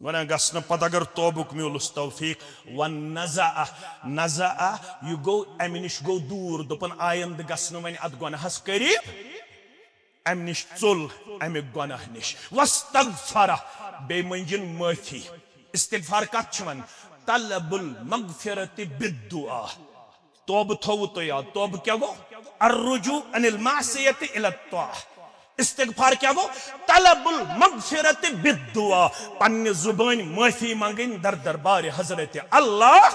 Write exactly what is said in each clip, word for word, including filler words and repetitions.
گۄناہ گژھنہٕ پتہٕ اگر توبُک میوٗلُس توفیٖق، والنزع، نزع، یہِ گوٚو، اَمہِ نِش گوٚو دوٗر، دوٚپُن، آیندٕ گژھنہٕ وۄنۍ اَتھ گۄناہَس قریٖب، اَمہِ نِش ژوٚل، اَمہِ گۄناہ نِش۔ واستغفر، بیٚیہِ مٔنٛگِن معٲفی۔ استغفار کَتھ چھِ وَنان؟ طلب المغفرة بالدعاء۔ توبہٕ تھوٚوُ تۄہہِ یاد۔ توبہٕ کیٛاہ گوٚو؟ الرجوع عن المعصیة الی الطاعة۔ استغفار کیٛاہ گوٚو؟ طلب المغفرة بالدعاء۔ پننہِ زبٲنۍ معٲفی منٛگٕنۍ در دربارِ حضرت اللہ۔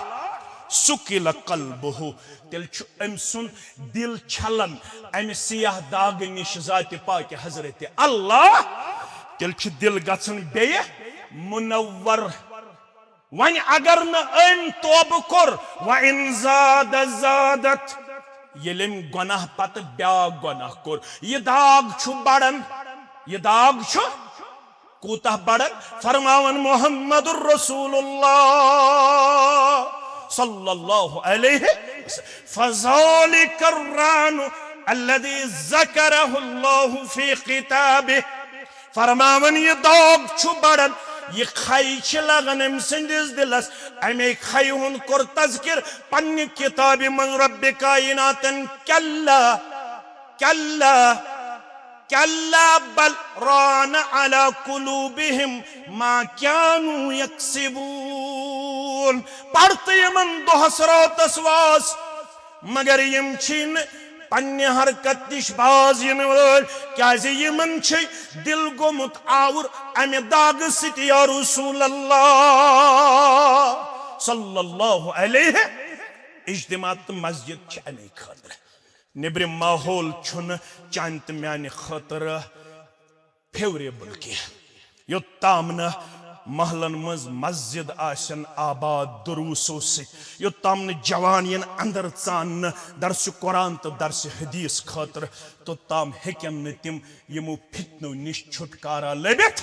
ثقل قلبہ، تیٚلہِ چھُ أمۍ سُنٛد دِل چھلان اَمہِ سیاہ داغہٕ نِش ذاتِ پاکہِ حضرت اللہ۔ تیٚلہِ چھُ دِل گژھان بیٚیہِ منور۔ وۄنۍ اگر نہٕ أمۍ توبہٕ کوٚر، وَإِنْ زَادَ زَادَتْ، ییٚلہِ أمۍ گۄناہ پتہٕ بیٛاکھ گۄناہ کوٚر، یہِ داغ چھُ بڑان۔ یہِ داغ چھُ کوٗتاہ بڑان؟ فرماوان محمد رسول اللہ صلی اللہ علیہ وسلم، فذلك الران الذي ذكره الله في كتابه۔ فرماوان، یہِ داغ چھُ بڑان، یہِ کھے چھِ لگان أمۍ سٕنٛدِس دِلس۔ اَمے کھے ہُنٛد کوٚر تذکر پننہِ کتابہِ منٛز رب کائناتن، کلا، کلا، کلا بل ران علی قلوبہم ما کانوا یکسبون۔ پرتہٕ یِمن دۄہس راتس واز، مگر یِم چھی نہٕ پننہِ حرکت نِش باز یِنہٕ وٲلۍ، کیازِ یِمن چھُ دِل گوٚمُت آوُر امہِ داغہٕ سۭتۍ۔ یا رسول اللہ صلی اللہ علیہ، اجتماع تہٕ مسجد چھِ امے خٲطرٕ۔ نیبرِم ماحول چھُنہٕ چانہِ تہٕ میانہِ خٲطرٕ فیوریبل کینٛہہ۔ یوٚت تام نہٕ محلن منٛز مسجد آسن آباد دروسو سۭتۍ، یوٚت تام نہٕ جوان یِن اندر ژاننہٕ درسِ قرآن تہٕ درسِ حدیث خٲطرٕ، توٚت تام ہیٚکن نہٕ تِم یِمو فتنو نِش چھُٹکارا لٔبِتھ۔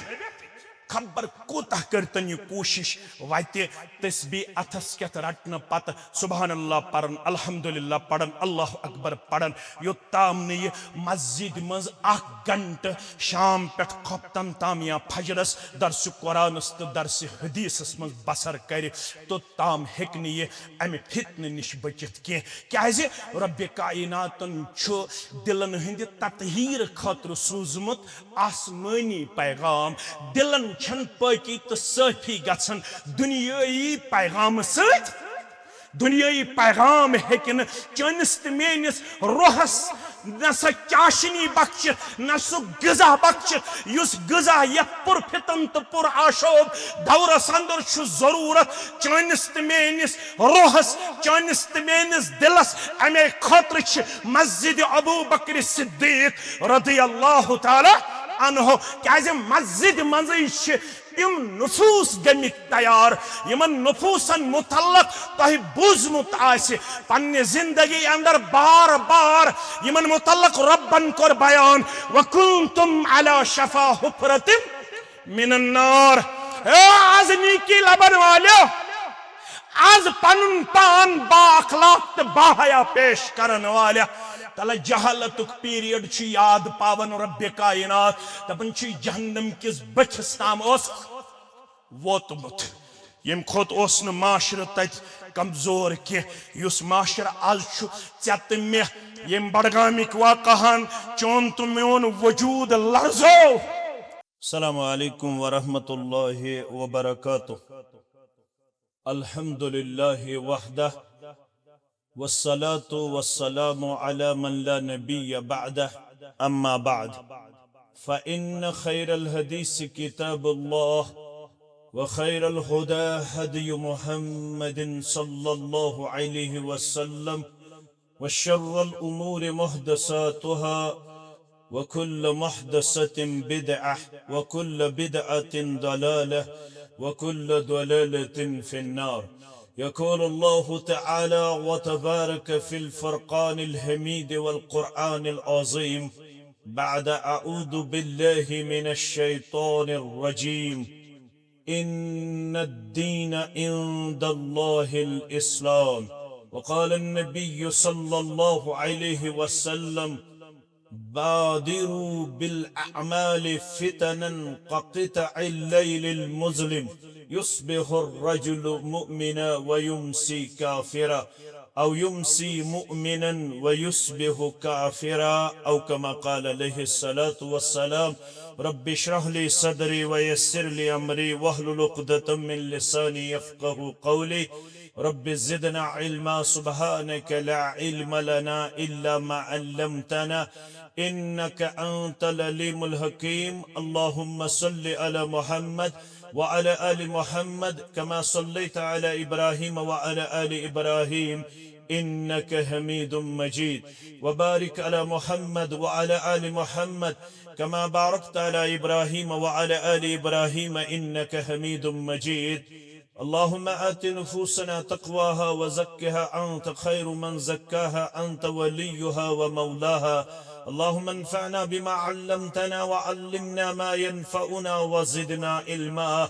خبر کوٗتاہ کٔرتن یہِ کوٗشش وتہِ تسبیح اتھس کٮ۪تھ رٹنہٕ پتہٕ سبحان اللہ پرن، الحمدللہ پرن، اللہ اکبر پرن، یوٚت تام نہٕ یہِ مسجد منٛز اکھ گھنٹہٕ شام پٮ۪ٹھ خۄفتن تام یا فجرس درسِ قرآنس تہٕ درسِ حدیثس منٛز بسر کرِ، توٚت تام ہیٚکہِ نہٕ یہِ امہِ فتنہٕ نِش بٔچِتھ کینٛہہ۔ کیازِ؟ رب کائناتن چھُ دلن ہٕنٛدِ تطہیر خٲطرٕ سوٗزمُت آسمٲنی پیغام۔ دلن چھنہٕ پٲکی تہٕ صٲفی گژھان دُنیٲیی پیغامہٕ سۭتۍ۔ دُنیٲیی پیغام ہیٚکہِ نہٕ چٲنِس تہٕ میٲنِس روحس نہ سۄ چاشنی بخشِتھ، نہ سُہ غذا بخشِتھ، یُس غذا یتھ پر فتن تہٕ پر آشوب دورس اندر چھُ ضروٗرت۔ چٲنِس تہٕ میٲنِس روحس، چٲنِس تہٕ میٲنِس دلس، امے خٲطرٕ چھِ مسجد ابو بکر صدیق رضی اللہ تعالی عنہ، کیازِ مسجد منٛزٕے چھِ تِم نفوس گٔمٕتۍ تیار، یِمن نفوسن متعلق تۄہہِ بوٗزمُت آسہِ پننہِ زندگی اندر بار بار، یِمن متعلق رۄبن کوٚر بیان، وَكُنتُمْ عَلَىٰ شَفَا حُفْرَةٍ مِّنَ النَّارِ۔ اے از نیکی لبن والیو، از پنُن پان با اخلاق تہٕ با حیا پیش کرن والیا، تلہ جہالتُک پیریڈ چھُ یاد پاوان رب کائنات، دپان چھُ، جہنم کِس بٔٹھِس تام اوس ووتمُت۔ ییٚمہِ کھۄتہٕ اوس نہٕ معاشرٕ تتہِ کمزور کینٛہہ، یُس معاشرٕ از چھُ ژےٚ تہٕ مےٚ، ییٚمہِ بڈگامٕکۍ واقعہن چون تہٕ میون وجود لرزو۔ السلام علیکم ورحمۃ اللہ وبرکاتہ۔ الحمد للہ وحدہ، والصلاة والسلام على من لا نبي بعده، أما بعد، فإن خير الحديث كتاب الله، وخير الهدى هدي محمد صلى الله عليه وسلم، وشر الأمور محدثاتها، وكل محدثة بدعة، وكل بدعة ضلالة، وكل ضلالة في النار. يقول الله تعالى وتبارك في الفرقان الحميد والقرآن العظيم، بعد أعوذ بالله من الشيطان الرجيم. إن الدين عند الله الإسلام. وقال النبي صلى الله عليه وسلم، بادروا بالأعمال فتنا كقطع الليل المظلم. يصبح الرجل مؤمنا ويمسي كافرا، أو يمسي مؤمنا ويصبح كافرا، أو كما قال عليه الصلاة والسلام. رب اشرح لي صدري ويسر لي أمري واحلل عقدة من لساني يفقه قولي. رب زدنا علما. سبحانك لا علم لنا إلا ما علمتنا إنك أنت العليم الحكيم. اللهم صل على محمد وعلى آل محمد كما صليت على إبراهيم وعلى آل إبراهيم إنك حميد مجيد. وبارك على محمد وعلى آل محمد كما باركت على إبراهيم وعلى آل إبراهيم إنك حميد مجيد. اللهم آت نفوسنا تقواها وزكها أنت خير من زكاها أنت وليها ومولاها. اللهم انفعنا بما علمتنا وعلمنا ما ينفعنا وزدنا علما.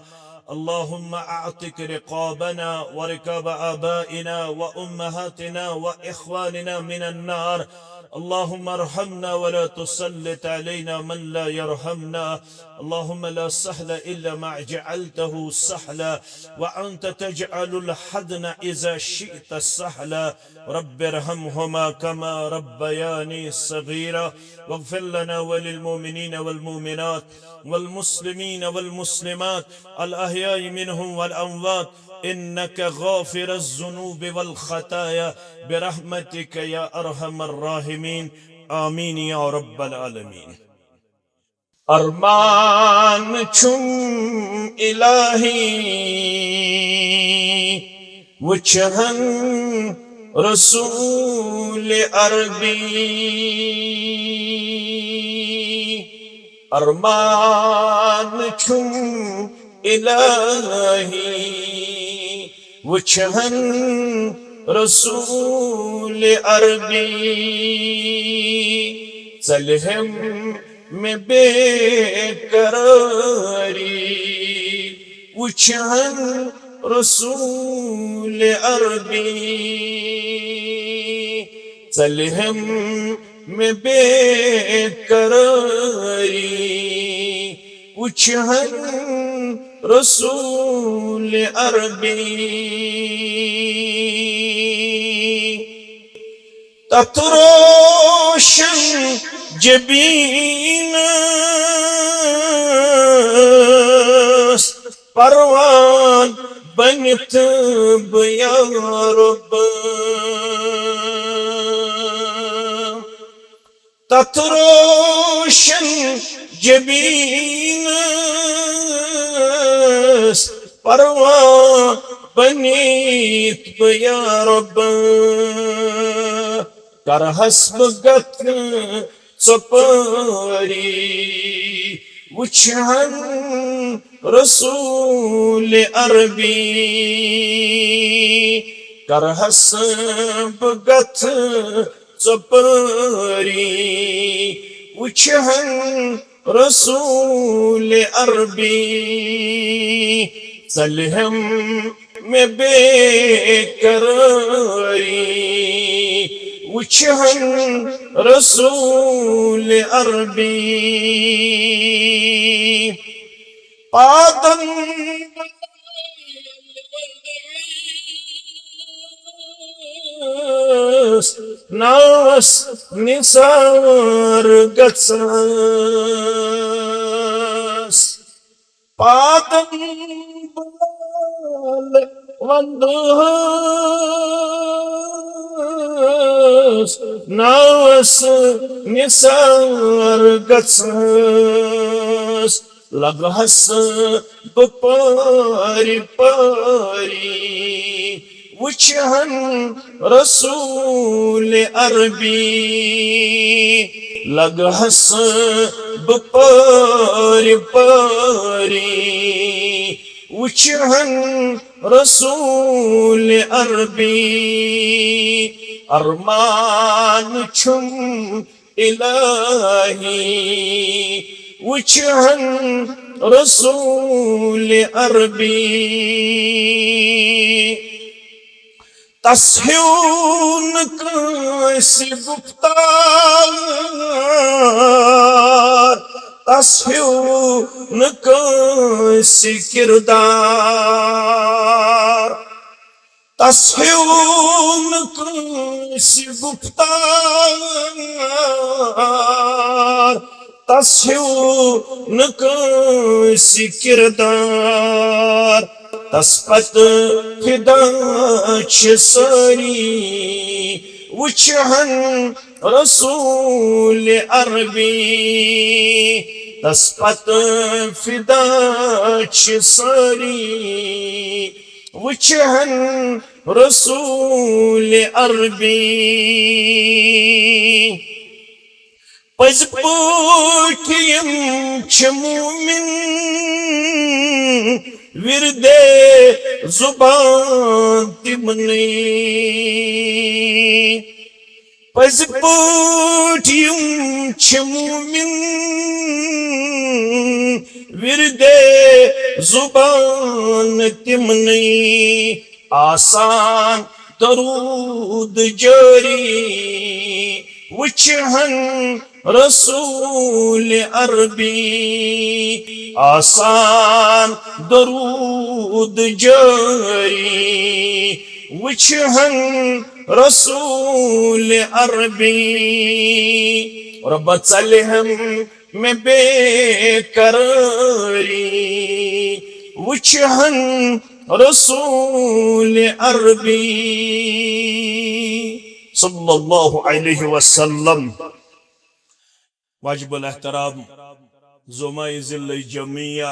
اللهم أعتق رقابنا ورقاب آبائنا وأمهاتنا وإخواننا من النار. اللهم ارحمنا ولا تسلط علينا من لا يرحمنا. اللهم لا سهل إلا ما جعلته سهلا، وأنت تجعل الحزن إذا شئت سهلا. رب ارحمهما كما ربياني صغيرا. واغفر لنا وللمؤمنين والمؤمنات والمسلمين والمسلمات الأحياء منهم والأموات إنك غافر الذنوب والخطايا برحمتك يا أرحم الراحمين. آمين يا رب العالمين. ارمان چھُم الہی وٕچھہن رسول عربی۔ ارمان چھُم الہی وٕچھہن رسول عربی۔ ژلہم مےٚ بے قرٲری وٕچھہن رسول عربی۔ ژلہم مےٚ بے قرٲری وٕچھہن رسول عربی۔ تتھ روشن جبینس پروان بنتھ بہٕ یا رب۔ تتھ روشن جبینس پروان بنتھ بہٕ یا رب۔ کرہس بہٕ گتھ ژۄپٲری وٕچھہن رسول عربی۔ کرہس بہٕ گتھ ژۄپٲری وٕچھہن رسول عربی۔ ژلہم مےٚ بے قرٲری وٕچھہن رسول عربی۔ پادن ناس نثار گژھس۔ پادن بلال وندس ناس نثار گژھس۔ لگہس بہٕ پٲرۍ پٲرۍ وٕچھہن رسول عربی۔ لگہس بہٕ پٲرۍ پٲرۍ وٕچھہن رسول عربی۔ ارمان چھُم الہی وٕچھہن رسول عربی۔ تس ہیوٗ نہٕ کٲنٛسہِ گُفتار تس ہیو نہٕ کٲنٛسہِ کردار، تس ہیو نہٕ کٲنٛسہِ گفتار، تس ہیو نہٕ کٲنٛسہِ کردار۔ تس پتہٕ فدا چھِ سٲری، وٕچھہن رسول عربی۔ تس پتہٕ فدا چھِ سٲری، وٕچھہن رسول عربی۔ پٔزۍ پٲٹھۍ یِم چھِ مومِن، وِردے زُبان تِمنٕے۔ پٔزۍ پٲٹھۍ یِم چھِ مومِن، وِردے زُبان تِمنٕے۔ آسان درود جٲری، وٕچھہن رسول عربی۔ آسان درود جٲری، وٕچھہن رسول عربی۔ رۄبہ ژلہم مےٚ بے قرٲری، وٕچھہن رسول عربی صلی اللہ علیہ وسلم۔ واجب الاحترام زعماء ضلع جمعیہ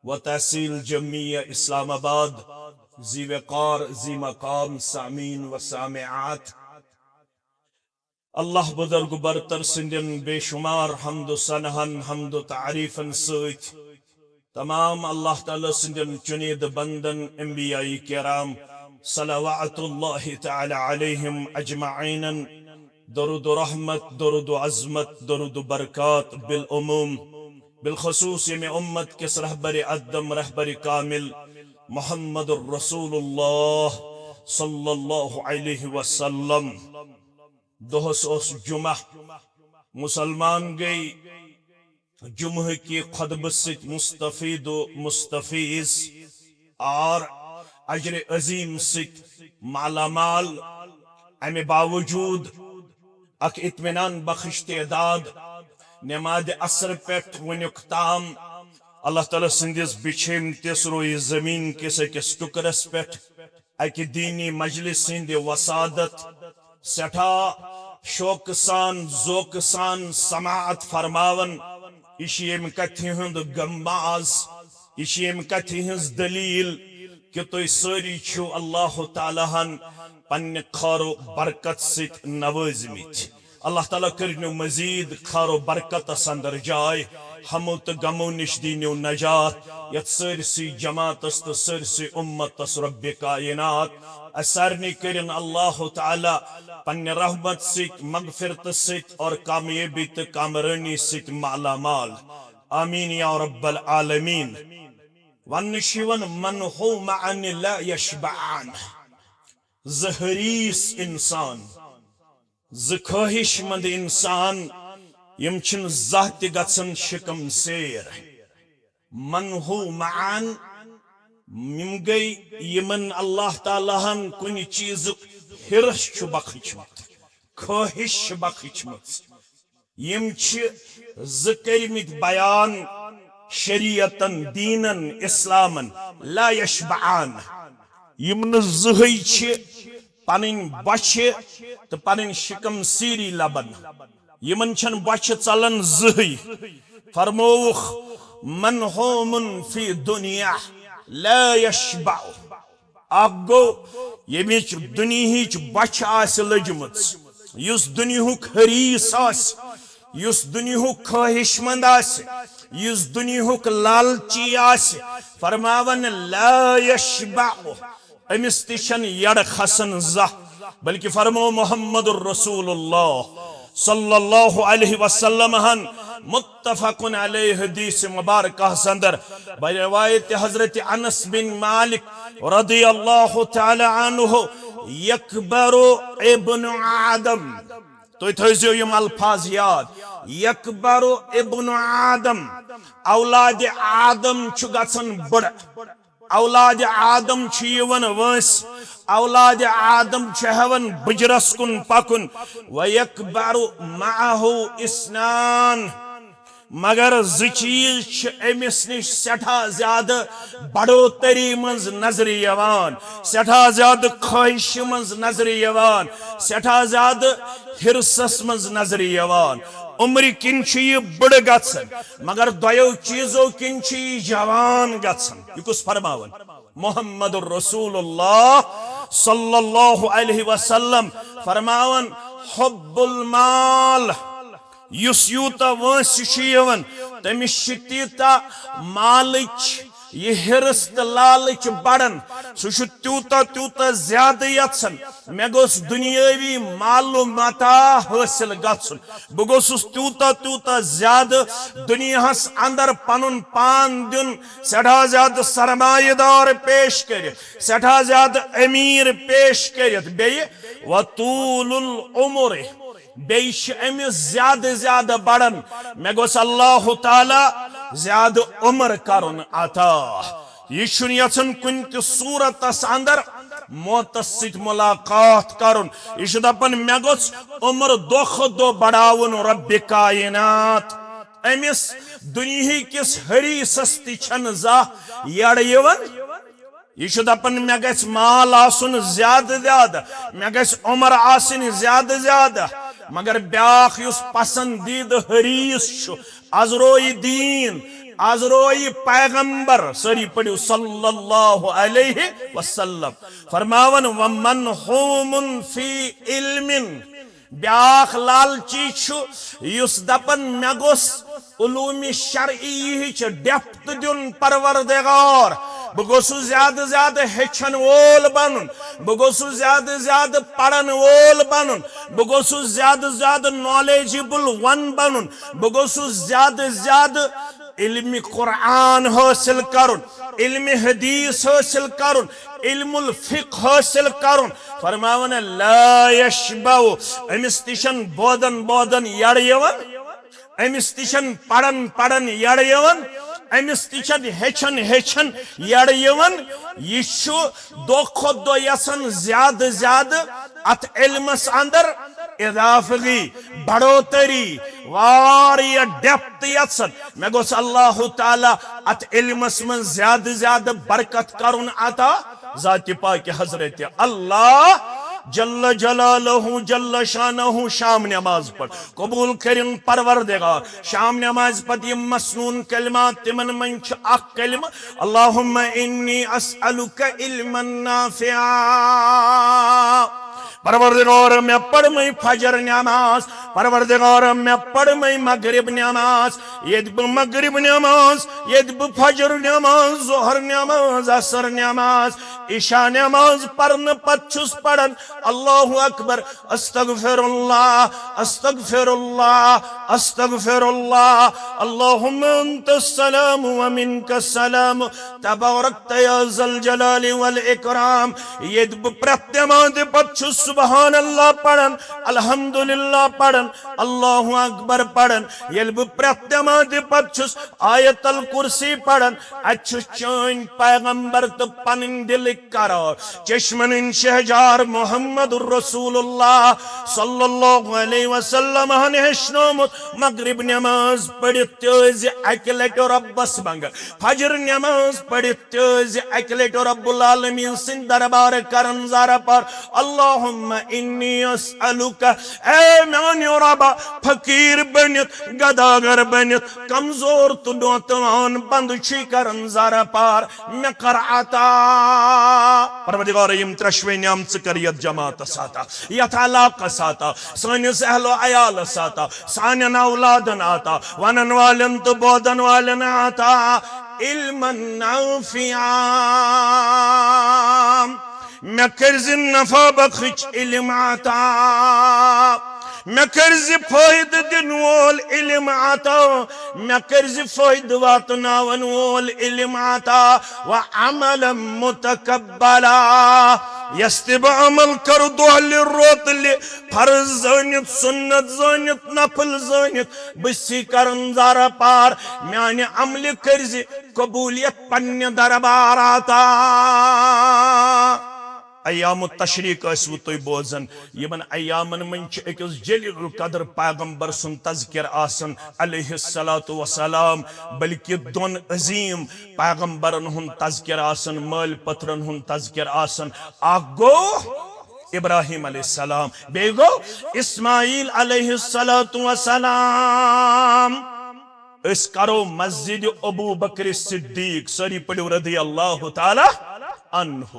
و تحصیل جمعیہ اسلام آباد، ذی وقار، ذی مقام، سامعین و سامعات، اللہ بزرگ برتر سندین بے شمار حمد و ثناہن، حمد و تعریفن سۭتۍ تمام اللہ تعالیٰ سندین چنیدٕ بندن، انبیاء کرام، صلوات اللہ تعالیٰ علیہم اجمعینن درود و رحمت، درود و عظمت، درود و برکات بالعموم، بالخصوص ییٚمہِ امت کِس رہبر اعظم، رہبر کامل محمد رسول اللہ صلی اللہ علیہ وسلم۔ دۄہس اوس جمعہ، مسلمان گٔے جمعہ کہِ خطبہٕ سۭتۍ مستفید و مستفیض اور اجر عظیم سۭتۍ مالا مال۔ امہِ باوجود اکھ اطمینان بخش تعداد نماز عصر پٮ۪ٹھ وٕنیُک تام اللہ تعالیٰ سٕنٛدِس بِچھیمتِس روی زمین کِس أکِس ٹُکرس پٮ۪ٹھ اکہِ دینی مجلس ہٕنٛدِ وسادت سٮ۪ٹھاہ شوقہٕ سان، ذوقہٕ سان سماعت فرماوان۔ یہِ چھِ ییٚمہِ کتھِ ہُنٛد غماز، یہِ چھِ ییٚمہِ کتھِ ہٕنٛز دلیل کہِ تُہۍ سٲری چھِو اللہ تعالیٰ ہن پننہِ خٲر و برکت سۭتۍ نوٲزمٕتۍ۔ اللہ تعالیٰ کٔرِنو مزید خٲر و برکتس اندر جاے، ہمو تہٕ غمو نِش دیٖنو نجات، یتھ سٲرسٕے جماعتس تہٕ سٲرسٕے امتس رب کائنات اسہِ سارنٕے کٔرِن اللہ تعالیٰ پننہِ رحمت سۭتۍ، مغفرت سۭتۍ اور کامیٲبی تہٕ کامرٲنی سۭتۍ مالا مال۔ آمین یا رب العالمین۔ وننہٕ چھُ یِوان، من ہو معن لا یشبعان۔ زٕ حریص انسان، زٕ خواہش مند انسان، یِم چھِنہٕ زانٛہہ تہِ گژھان شکم سیر۔ من ہو معن، یِم گٔے یِمن اللہ تعالیٰ ہن کُنہِ چیٖزُک حرص چھُ بخچمُت، خواہش چھِ بخچمٕژ۔ یِم چھِ زٕ کٔرمٕتۍ بیان شریعتن، دیٖنن، اسلامن، لا یشبعان۔ یِم نہٕ زٕہٕے چھِ پنٕنۍ بۄچھِ تہٕ پنٕنۍ شکم سیٖری لبان۔ یِمن چھَنہٕ بۄچھِ ژلان زٕہٕے۔ فرمووُکھ، من ہومن فی دنیا لا یشبع۔ اکھ گوٚو، ییٚمِچ دُنیہٕچ بۄچھِ آسہِ لٔجمٕژ، یُس دُنیہُک حریٖص آسہِ، یُس دُنیہُک خٲہِش مند آسہِ، یُس دُنیہُک لالچی آسہِ، فرماوان، لا یشبع، أمِس تہِ چھَنہٕ یَڈ کھسان زانٛہہ۔ بلکہِ فرمو محمد رسول اللہ صلی اللہ علیہ وسلم ہن متفق علیہ حدیث مبارکہ اندر، بہ روایت حضرت انس بن مالک رضی اللہ تعالی عنہ، یکبر ابن آدم۔ تُہۍ تھٲیزیو یِم الفاظ یاد۔ یکبر ابن آدم، اولاد آدم چھُ گژھان بٕڑٕ، اولاد آدم چھُ یِوان وٲنٛسہِ، اولاد آدم چھُ ہٮ۪وان بٕجرس کُن پکُن۔ ویکبر معه اثنان، مگر زٕ چیٖز چھِ أمِس نِش سٮ۪ٹھاہ زیادٕ بڑوتری منٛز نظرِ یِوان، سٮ۪ٹھاہ زیادٕ خٲہشہِ منٛز نظرِ یِوان، سٮ۪ٹھاہ زیادٕ حرصس منٛز نظرِ یِوان۔ عمرِ کِنۍ چھُ یہِ بٕڑٕ گژھان، مگر دۄیو چیٖزو کِنۍ چھُ یہِ جوان گژھان۔ یہِ کُس فرماوان؟ محمد رسول اللہ صلی اللہ علیہ وسلم فرماوان، حب المال، یُس یوٗتاہ وٲنٛسہِ چھُ یِوان، تٔمِس چھِ تیٖژاہ مالٕچ یہِ حِرص تہٕ لالٕچ بڑان، سُہ چھُ تیوٗتاہ تیوٗتاہ زیادٕ یژھان، مےٚ گوٚژھ دُنیٲوی مال و متاع حٲصِل گژھُن، بہٕ گوٚژھُس تیوٗتاہ تیوٗتاہ زیادٕ دُنیاہس اندر پنُن پان دیُن، سٮ۪ٹھاہ زیادٕ سرمایہ دار پیش کٔرِتھ، سٮ۪ٹھاہ زیادٕ أمیٖر پیش کٔرِتھ، بیٚیہِ وطول العمر، بیٚیہِ چھِ أمِس زیادٕ زیادٕ بڑان، مےٚ گوٚژھ اللہ تعالیٰ زیادٕ عمر کرُن عطا۔ یہِ چھُنہٕ یژھان کُنہِ تہِ صوٗرتس اندر موتس سۭتۍ ملاقات کرُن۔ یہِ چھُ دپان، مےٚ گوٚژھ عمر دۄہ کھۄتہٕ دۄہ بڑاوُن رب کائنات۔ أمِس دُنیہٕکِس حریٖصس تہِ چھَنہٕ زانٛہہ یَڑ یِوان۔ یہِ چھُ دپان، مےٚ گژھِ مال آسُن زیادٕ زیادٕ، مےٚ گژھِ عمر آسٕنۍ زیادٕ زیادٕ۔ مگر بیٛاکھ یُس پسندیدٕ حریٖص چھُ، از رویہِ دیٖن، از رویہِ پیغمبر، سٲری پٔرِو صلی اللہ علیہ وسلم، فرماوان، ومنحوم فی علم، بیٛاکھ لالچی چھُ، یُس دپان، مےٚ گوٚژھ علوم شرعیہٕچ depth دیُن پروردگار، بہٕ گوٚژھُس زیادٕ زیادٕ ہیٚچھن وول بنُن، بہٕ گوٚژھُس زیادٕ زیادٕ پرن وول بنُن، بہٕ گوٚژھُس زیادٕ زیادٕ knowledgeable one بنُن، بہٕ گوٚژھُس زیادٕ زیادٕ علم قرآن حٲصِل کرُن، علم حدیث حٲصِل کرُن، علم الفقہ حٲصِل کرُن۔ فرماوان، لا یشبع، أمِس تہِ چھَنہٕ بودن بودن یَڑ یِوان، أمِس تہِ چھَنہٕ پرن پرن یَڑ یِوان، أمِس تہِ چھَنہٕ ہیٚچھن ہیٚچھن یَڑ یِوان۔ یہِ چھُ دۄہ کھۄتہٕ دۄہ یژھان زیادٕ زیادٕ اتھ علمس اندر اضافگی، بڑوتری، واریاہ depth یژھان۔ مےٚ گوٚژھ اللہ تعالیٰ اتھ علمس منٛز زیادٕ زیادٕ برکت کرُن عطا۔ ذاتِ پاکِ حضرت اللہ جل جلالہ جل شانہ شام نماز پڑھ۔ قبول کٔرِن پروردگار۔ شام نماز پتہٕ یِم مسنون کلمات، تِمن منٛز چھُ اکھ کلمہٕ، اللہم انی اسألک علما نافعا۔ پروردگار، مےٚ پرمٲے فجر نماز، پروردگار، مےٚ پرمٲے مغرب نماز، ییٚتہِ بہٕ مغرب نماز، ییٚتہِ بہٕ فجر نماز، ظہر نماز، عصر نماز، عشاء نماز پرنہٕ پتہٕ چھُس پران، اللہ اکبر، استغفر اللہ، استغفر اللہ، استغفر اللہ، اللہم انت السلام ومنک السلام، تبارکت یا ذا الجلال والاکرام۔ ییٚتہِ بہٕ پرٛٮ۪تھ نٮ۪مازِ پتہٕ چھُس سبحان اللہ پران، الحمدللہ پران، اللہ اکبر پران، ییٚلہِ بہٕ پرٛٮ۪تھ نٮ۪مازِ پتہٕ چھُس آیت الکرسی پران، اتہِ چھُ چٲنۍ پیغمبر تہٕ پنٕنۍ دِلٕکۍ قرار، چشمن ہٕنٛدۍ شہجار محمد رسول اللہ صلی اللہ علیہ وسلم ہن ہیٚچھنومُت، مغرب نماز پٔرِتھ تہِ ٲسۍ زِ اکہِ لٹہِ رۄبس منٛگان، فجر نماز پٔرِتھ تہِ ٲسۍ زِ اکہِ لٹہِ رب العالمین سٕنٛدِ دربارٕ کران زارٕ پار، اللہم انی اسألک، اے میانہِ رۄبا، فقیٖر بٔنِتھ، گداگر بٔنِتھ، کمزور تہٕ نوتوان بندٕ چھُے کران زارٕ پار، مےٚ کر عطا۔ پروردگار، یِم ترٛٮ۪شوَے نعمژٕ کر یتھ جماعتس عطا، یتھ علاقس عطا، سٲنِس اہل و عیالس عطا، سانٮ۪ن اولادن عطا، ونن والٮ۪ن تہٕ بوزن والٮ۪ن عطا، علما نافعا۔ مےٚ کٔرۍ زِ نفع بخش علم عطا، مےٚ کٔرۍ زِ فٲیدٕ دِنہٕ وول علم عطا، مےٚ کٔرۍ زِ فٲیدٕ واتناون وول علم عطا، و عملا متقبلا۔ یس تہِ بہٕ عمل کرٕ دۄہلہِ روتلہِ، فرض زٲنِتھ، سُنت زٲنِتھ، نفل زٲنِتھ، بہٕ چھُسے کران زارہ پار، میانہِ عملہِ کٔرزِ قبولیت پننہِ دربارا تا۔ ایام التشریق ٲسوٕ تُہۍ بوزان، یِمن ایامن منٛز چھِ أکِس جلیل القدر پیغمبر سُنٛد تذکر آسان علیہ الصلوۃ والسلام، بلکہ دۄن عظیم پیغمبرن ہُنٛد تذکر آسان، مٲلۍ پٔتھرن ہُنٛد تذکر آسان۔ اکھ گوٚو ابراہیم علیہ السلام، بیٚیہِ گوٚو اسماعیل علیہ الصلوۃ والسلام۔ أسۍ کرو مسجد ابو بکر صدیق، سٲری پٔرِو رضی اللہ تعالیٰ عنہ۔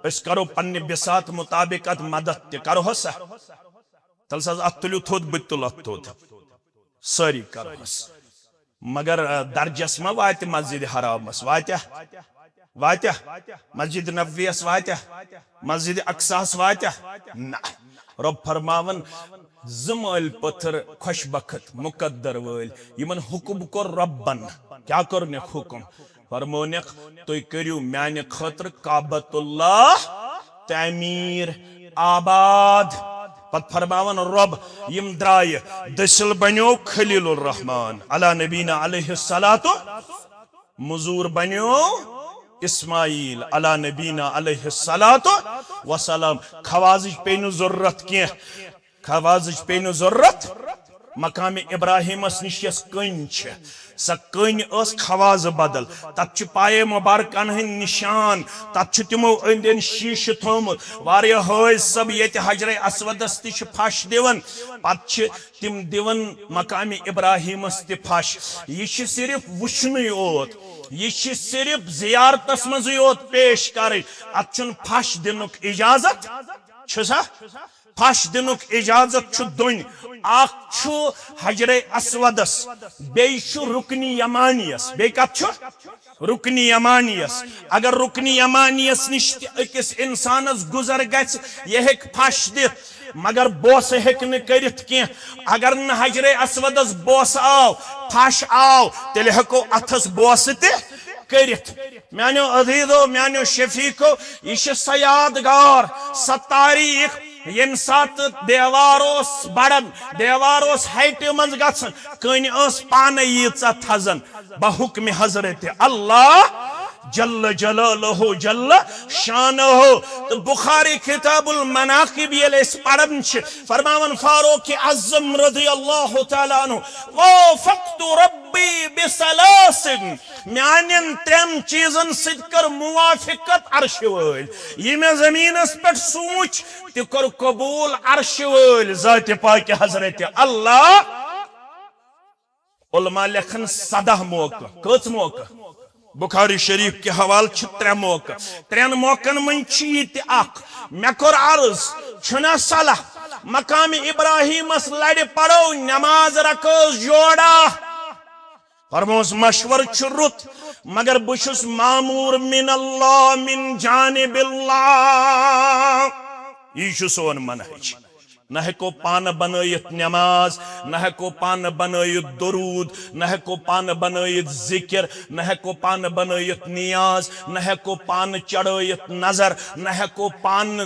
أسۍ کرو پننہِ بساط مطابق اتھ مدد تہِ، کرو سا؟ تل سا اتھ تُلِو تھوٚد، بہٕ تہِ تُلہٕ اتھ تھوٚد۔ سٲری کرہوس۔ مگر، آ، درجس ما واتہِ مسجد حرامس؟ واتیاہ؟ واتیاہ؟ مسجد نبویس واتیاہ؟ مسجد اقصاہس واتیاہ؟ نہ۔ رۄب فرماوان، زٕ مٲلۍ پٔتھر خۄش بخت مقدر وٲلۍ، یِمن حکم کوٚر رۄبن۔ کیٛاہ کوٚرنکھ حکم؟ فرمونکھ، تُہۍ کٔرِو میانہِ خٲطرٕ کعبۃ اللہ تعمیٖر، آباد۔ پتہٕ فرماوان رۄب، یِم درٛایہِ، دٔسِل بنیو خلیل الرحمان علی نبینا علیہ الصلوۃ، مزور بنیو اسماعیل علی نبینا علیہ الصلوۃ والسلام۔ خوازٕچ پیٚیہِ نہٕ ضروٗرت کینٛہہ، خوازٕچ پیٚیہِ نہٕ ضروٗرت۔ مقام ابراہیمس نِش یۄس کٔنۍ چھِ، سۄ کٔنۍ ٲس خوازٕ بدل۔ تتھ چھِ پایے مبارکن ہٕنٛدۍ نشان، تتھ چھُ تِمو أنٛدۍ أنٛدۍ شیٖشہٕ تھوٚومُت۔ واریاہ حٲج صٲب ییٚتہِ حجرے اسودس تہِ چھِ پھش دِوان، پتہٕ چھِ تِم دِوان مقام ابراہیمس تہِ پھش۔ یہِ چھِ صرف وٕچھنُے اوت، یہِ چھِ صرف زیارتس منٛزٕے اوت پیش کرٕنۍ، اتھ چھُنہٕ پھش دِنُک اجازت۔ چھُ سا؟ پھش دِنُک اجازت چھُ دۄنۍ۔ اکھ چھُ حجرے اسودس، بیٚیہِ چھُ رُکنِ یمانیس۔ بیٚیہِ کتھ چھُ؟ رُکنِ یمانیس۔ اگر رُکنِ یمانیس نِش تہِ أکِس انسانس گُزر گژھِ، یہِ ہیٚکہِ پھش دِتھ، مگر بوسہٕ ہیٚکہِ نہٕ کٔرِتھ کینٛہہ۔ اگر نہٕ حجرے اسودس بوسہٕ آو، پھش آو، تیٚلہِ ہیٚکو اتھس بوسہٕ تہِ کٔرِتھ۔ میانیو عزیزو، میانیو شفیقو، یہِ چھِ سۄ یادگار، سۄ تاریخ، ییٚمہِ ساتہٕ دیوار اوس بڑان، دیوار اوس ہیٹہِ منٛز گژھان، کٔنۍ ٲس پانَے ییٖژاہ تھزان۔ بحکم حضرت اللہ جل جلالہ جل شانہ۔ تہٕ بخاری کتاب المناقب ییٚلہِ أسۍ پران چھِ، فرماوان فاروق اعظم رضی اللہ تعالیٰ عنہ، وافقت ربی بثلاث، میانٮ۪ن ترٛٮ۪ن چیٖزن سۭتۍ کٔر موافقت عرشہِ وٲلۍ۔ یہِ مےٚ زٔمیٖنس پٮ۪ٹھ سوٗنچ، تہِ کوٚر قبوٗل عرشہِ وٲلۍ ذاتِ پاکہِ حضرت اللہ۔ علماء لیکھن سداہ موقعہٕ۔ کٔژ موقعہٕ؟ بخاری شریف کہِ حوالہٕ چھِ ترٛےٚ موقعہٕ۔ ترٛٮ۪ن موقعن منٛز چھِ یہِ تہِ اکھ۔ مےٚ کوٚر عرض، چھُنہ صلاح مقام ابراہیمس لرِ پرو نماز رکٲژ جوڑا؟ فرموس، مشورٕ چھُ رُت، مگر بہٕ چھُس مامور من اللہ، من جانب اللہ۔ یی چھُ سون منہج۔ نہ ہیٚکو پانہٕ بنٲیِتھ نماز، نہ ہیٚکو پانہٕ بنٲیِتھ درود، نہ ہیٚکو پانہٕ بنٲیِتھ ذکر، نہ ہیٚکو پانہٕ بنٲیِتھ نیاز، نہ ہیٚکو پانہٕ چڑھٲیِتھ نظر، نہ ہیٚکو پانہٕ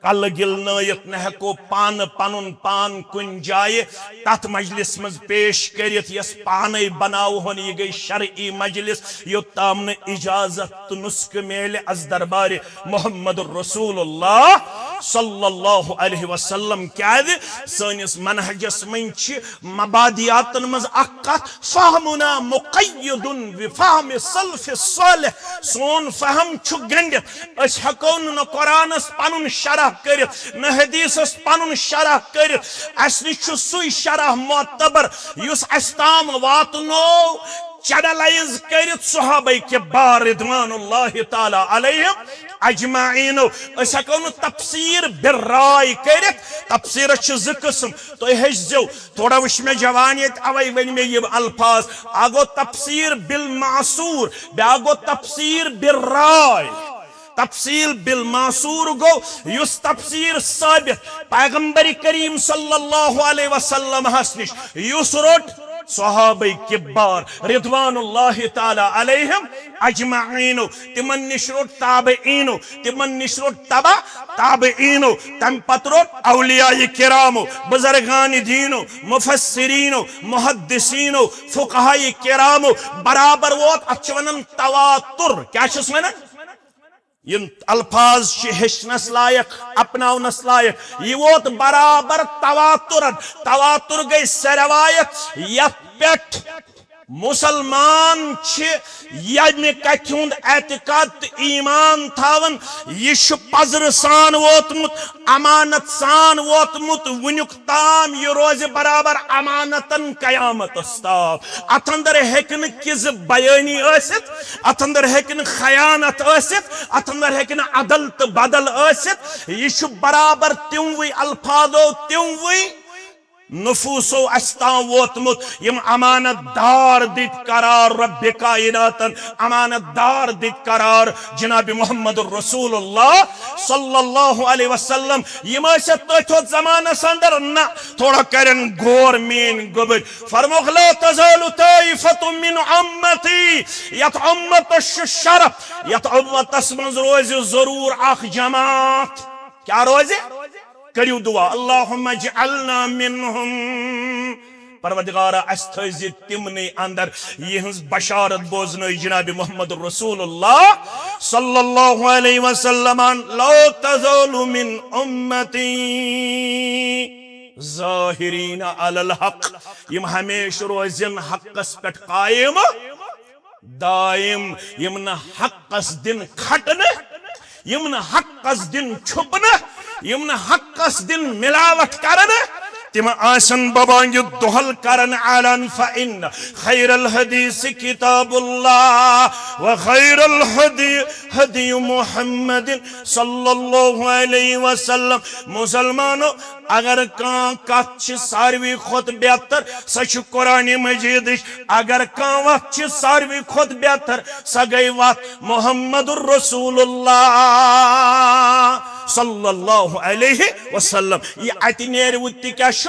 کلہٕ گِلنٲیِتھ، نہ ہیٚکو پانہٕ پنُن پان کُنہِ جایہِ تتھ مجلس منٛز پیش کٔرِتھ، یۄس پانے بناوہون۔ یہِ گٔے شرعی مجلس، یوٚتام نہٕ اجازت تہٕ نسخہٕ میلہِ از دربارِ محمد رسول اللہ صلی اللہ علیہ وسلم۔ کیازِ؟ سٲنِس منہجس منٛز چھِ مبادیاتن منٛز اکھ کتھ، فہمنا مقید بفہم سلف صالح۔ سون فہم چھُ گنڈِتھ۔ أسۍ ہیٚکو نہٕ نہ قرآنس پنُن شرح کٔرِتھ، نہ حدیثس پنُن شرح کٔرِتھ۔ اسہِ نِش چھُ سُے شرح معتبر یُس اسہِ تام واتنوو چینلائز کٔرِتھ صحابہ کبار رضوان اللہ تعالیٰ علیہم اجمعین۔ أسۍ ہیٚکو نہٕ تفسیر بالرائے کٔرِتھ۔ تفسیرس چھِ زٕ قٕسم، تُہۍ ہیٚچھزیو۔ تھوڑا وٕچھ مےٚ جوان ییٚتہِ، اوے ؤنۍ مےٚ یِم الفاظ۔ اکھ گوٚو تفسیر بالمعثور، بیاکھ گوٚو تفسیر بالرائے۔ تفسیر بالمعثور گوٚو یُس تفسیر ثابت پیغمبر کریم صلی اللہ علیہ وسلم ہس نِش یُس روٚٹ، صحابہ کبار رضوان اللہ تعالی علیہم اجمعینو، تمن نش روٚٹ تابعینو، تمن نش روٚٹ تبع تابعینو، تمہ پتہٕ روٚٹ اولیاء کرامو، بزرگان دینو، مفسرینو، محدثینو، فقہاء کرامو، برابر ووت، اتھ چھِ ونان تواتر۔ کیٛاہ چھِس ونان؟ یم الفاظ چھِ ہیٚچھنس لایق، اپناونس لائق۔ یہ ووت برابر تواترن۔ تواتر گئی سہ روایت یتھ پٮ۪ٹھ مسلمان چھِ ییٚمہِ کتھِ ہُنٛد اعتقاد تہٕ ایمان تھاوان۔ یہ چھُ پزرٕ سان ووتمُت، امانت سان ووتمُت، وُنیُک تام یہ روزِ برابر امانتن قیامتس تام۔ اتھ اندر ہیٚکہِ نہٕ کذب بیانی ٲسِتھ، اتھ اندر ہیٚکہِ نہٕ خیانت ٲسِتھ، اتھ اندر ہیٚکہِ نہٕ عدل تہٕ بدل ٲسِتھ۔ یہ چھُ برابر تِموٕے الفاظو، تِموٕے نفوسو اسہِ تام ووتمُت، یم امانت دار دِتۍ قرار رب کائناتن، امانت دار دِتۍ قرار جناب محمد رسول اللہ صلی اللہ علیہ وسلم۔ یم ٲسۍ تٔتھۍ ہوت زمانس اندر؟ نہ، تھوڑا کرن غور میٲنۍ گوٚبٕرۍ۔ فرموکھ، لا تزال طائفة من امتی، یتھ امتس چھُ شرف، یتھ امتس منٛز روزِ ضرور اکھ جماعت۔ کیٛاہ روزِ؟ کٔرِو دعا، اللہم اجعلنا منہم۔ پروردگارا، اسہِ تھٲوزِ تِمنٕے اندر۔ یِہٕنٛز بشارت بوزنٲے جناب محمد رسول اللہ صلی اللہ علیہ وسلمن، لا تزال من امتی ظاہرین علی الحق، یم ہمیشہ روزن حقس پٮ۪ٹھ قائم دائم، یم نہٕ حقس دِن کھٹنہٕ، یم نہٕ حقس دِن چھُپنہٕ، یم نہٕ حقس دِن ملاوٹ کرنہٕ، تم آسن ببانگہِ دۄہل کرن اعلان، فإن خیر الحدیث کتاب اللہ وخیر الہدی ہدی محمد صلی اللہ علیہ وسلم۔ مسلمانو، اگر کانٛہہ کتھ چھِ ساروی کھۄتہٕ بہتر، سۄ چھِ قرآن مجیدٕچ۔ اگر کانٛہہ وتھ چھِ ساروی کھۄتہٕ بہتر، سۄ گٔے وتھ محمد رسول اللہ صلی اللہ علیہ وسلم۔ یہ اتہِ نیرِ وُتہِ کیٛاہ چھُ؟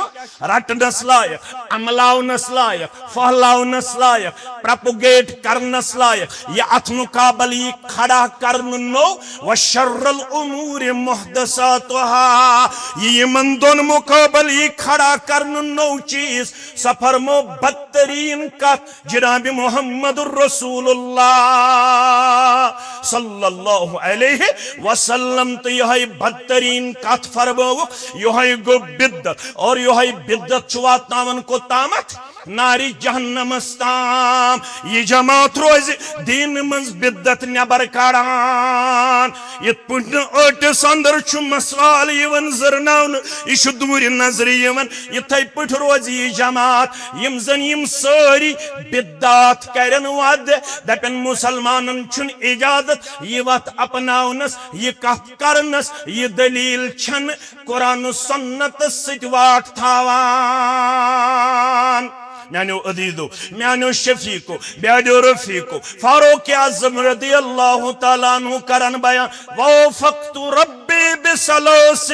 رٹنس لایق، عملاونس لایق، پھہلاونس لایق، پروپگیٹ کرنس لایق۔ یہ اتھ مقابل یی کھڑا کرنہٕ نوٚو، وشر الامور محدثاتها۔ یہ یمن دۄن مقابل یی کھڑا کرنہٕ نوٚو چیز، سۄ فرمو بدترین کتھ جناب محمد رسول اللہ صلی اللہ علیہ وسلم۔ تہٕ یہے بدترین کتھ فرمٲوکھ، یہے گوٚو بدعت، اور یہے بدعت چھُ واتناوان کوٚتامتھ؟ نارِ جہنمس تام۔ یہ جماعت روزِ دین منٛز بدعت نٮ۪بر کڑان۔ یتھ پٲٹھۍ نہٕ ٲٹِس اندر چھُ مسوال یِوان زرناونہٕ، یہ چھُ دوٗرِ نظرِ یِوان۔ یتھے پٲٹھۍ روزِ یہ جماعت، یم زن یم سٲری بدعات کرن ودٕ، دپن مسلمانن چھُنہٕ اجازت یہ وتھ اپناونس، یہ کتھ کرنس، یہ دلیل چھنہٕ قرآن و سنت سۭتۍ واٹھ تھاوان۔ میانیو عزیزو، میانیو شفیقو، میانیو رفیقو، فاروق اعظم رضی اللہ تعالیٰ عنہ کرن بیان، وافقت ربی بثلاث،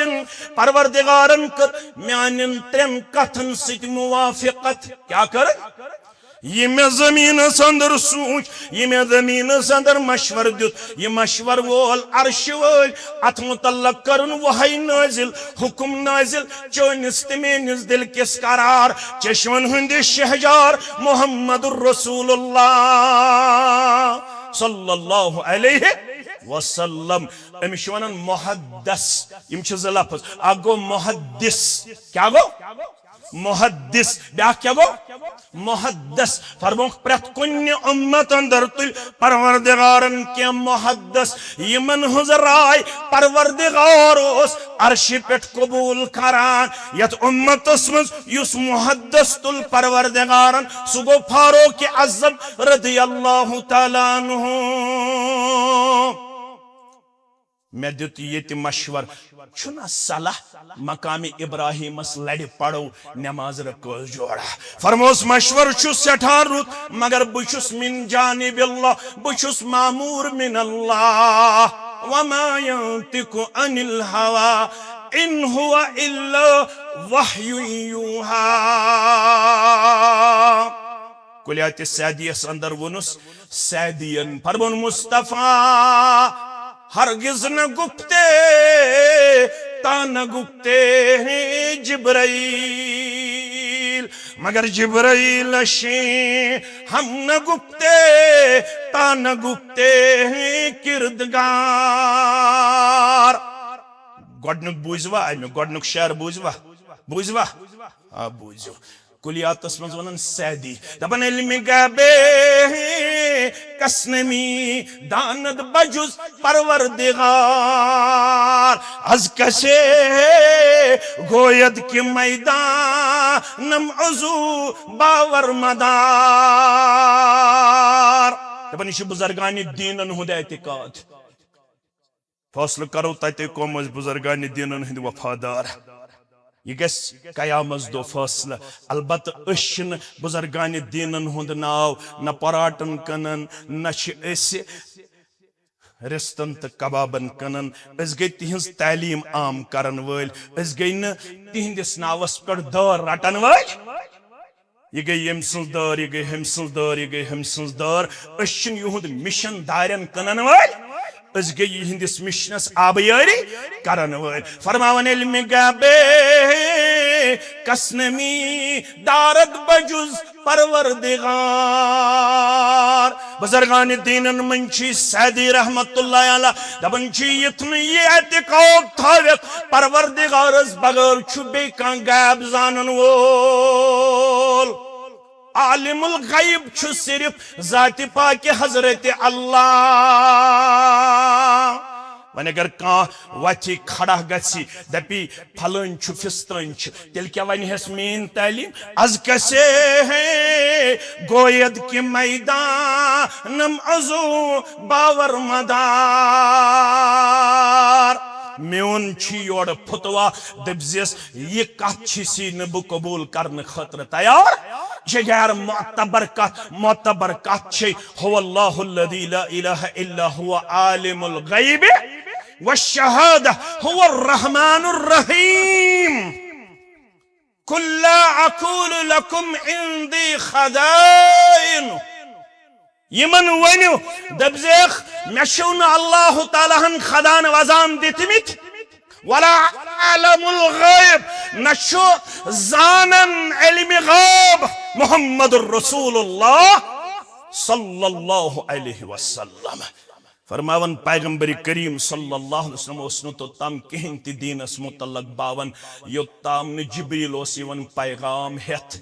پروردگارن کٔر میانٮ۪ن ترٛٮ۪ن کتھن سۭتۍ موافقت۔ کیٛاہ کٔر؟ یہ مےٚ زمینس اندر سوٗنچ، یہ مےٚ زمینس اندر مشور دیُت، یہ مشور وول، عرشہِ وٲلۍ، اتھ متعلق کرُن وحی نازل، حکم نازل، چٲنِس تہٕ میٲنِس دل کِس قرار، چشمن ہٕنٛدِ شہجار محمد رسول اللہ صلی اللہ علیہ وسلم۔ أمِس چھِ ونان محدث۔ یِم چھِ زٕ لفظ، اکھ گوٚو محدث۔ کیٛاہ گوٚو؟ محدث۔ بیٛاکھ کیٛاہ گوٚو؟ محدث۔ فرموکھ، پرٛٮ۪تھ کُنہِ اُمت اندر تُلۍ پروردگارن کینٛہہ محدث، یِمن ہٕنٛز راے پروردگار اوس عرشہِ پٮ۪ٹھ قبول کران۔ یتھ اُمتس منٛز یُس محدث تُل پروردگارن، سُہ گوٚو فاروق اعظم رضی اللہ تعالیٰ عنہ۔ مےٚ دیُت ییٚتہِ مشور، چھُنہ صلاح مقام ابراہیمس لڑِ پرو نماز رکوع جوڑا؟ فرموس، مشور چھُ سٮ۪ٹھاہ رُت، مگر بہٕ چھُس من جانب اللہ، بہٕ چھُس مامور من اللہ۔ وما ينطق عن الهوى، ان هو الا وحی یوحی۔ کلیات سعدیس اندر وونس سعدین، فرمون مصطفیٰ ہرگز نہ گپتے تا نہ گپتے ہیں جبرائیل، مگر جبرائیل شیں ہم نہ گپتے تا نہ گپتے ہیں کردگار۔ گۄڈنیُک بوٗزوا اَمیُک، گۄڈنیُک شعر بوٗزوا، بوٗزوا؟ آ، بوٗزِو۔ کُلیاتس منٛز وَنان سعدی، دَپان علمِ غیبِ کسنمی داند بجز پروردگار، از کسے گوید که میدانم عضو باور مدار۔ دَپان یہِ چھُ بُزرگانِ دیٖنن ہُنٛد اعتقاد۔ فٲصلہٕ کرو تَتے کۄم ٲسۍ بُزرگانِ دیٖنن ہٕنٛدۍ وفادار۔ یہِ گژھِ قیامس دۄہ فٲصلہٕ۔ البتہٕ أسۍ چھِنہٕ بُزرگانِ دیٖنن ہُنٛد ناو نہ پراٹن کٕنان، نہ چھِ أسۍ رِستن تہٕ کبابن کٕنان۔ أسۍ گٔے تِہنٛز تعلیٖم عام کرن وٲلۍ، أسۍ گٔے نہٕ تِہنٛدِس ناوس پٮ۪ٹھ دٲر رٹن وٲلۍ۔ یہِ گٔے ییٚمۍ سٕنٛز دٲر، یہِ گٔے ہُمۍ سٕنٛز دٲر، یہِ گٔے ہُمۍ سٕنٛز دٲر۔ أسۍ چھِنہٕ یِہُنٛد مِشن دارٮ۪ن کٕنن وٲلۍ، أسۍ گٔے یِہنٛدِس مِشنس آبیٲری کرن وٲلۍ۔ فرماوان علمِ غیبِ کسنمی دارد بجز پروردگار۔ بُزرگانِ دیٖنن منٛز چھِ سعدی رحمت اللہ علیہ دَپان چھِ، یُتھ نہٕ یہِ اعتقاد تھٲوِتھ پروردگارس بغٲر چھُ بیٚیہِ کانٛہہ غیب زانن وول۔ عالم الغیب چھُ صرف ذاتِ پاکِ حضرت اللہ۔ وۄنۍ اگر کانٛہہ وتھِ کھڑا گژھِ، دپہِ، فلٲنۍ چھُ، فستٲنۍ چھِ، تیٚلہِ کیٛاہ ونہِ ہس میٲنۍ تعلیٖم؟ از کسے ہے گوید کہ میدانم عضو باور مدار۔ میون چھُ یورٕ فتویٰ، دٔپزیس، یہِ کتھ چھِ سی نہٕ بہٕ قبول کرنہٕ خٲطرٕ تیار۔ یہِ چھِ غیر معتبر کتھ، معتبر کتھ چھِ، هو اللہ الذی لا الہ الا هو عالم الغیب والشہادہ، هو الرحمن الرحیم۔ قل لا اقول لکم عندی خزائن۔ یِمن ؤنِو، دٔپزیکھ، مےٚ چھِو نہٕ اللہ تعالیٰ ہن خزان وزان دِتمٕتۍ۔ ولا اعلم الغیب، نہ چھُ زانن علمِ غیب محمد رسول اللہ صلی اللہ علیہ وسلم۔ فرماوان پیغمبر کریم صلی اللہ علیہ وسلم اوس نہٕ توٚتام کِہیٖنۍ تہِ دیٖنس متعلق باوان، یوٚتام نہٕ جبریل اوس یِوان پیغام ہٮ۪تھ۔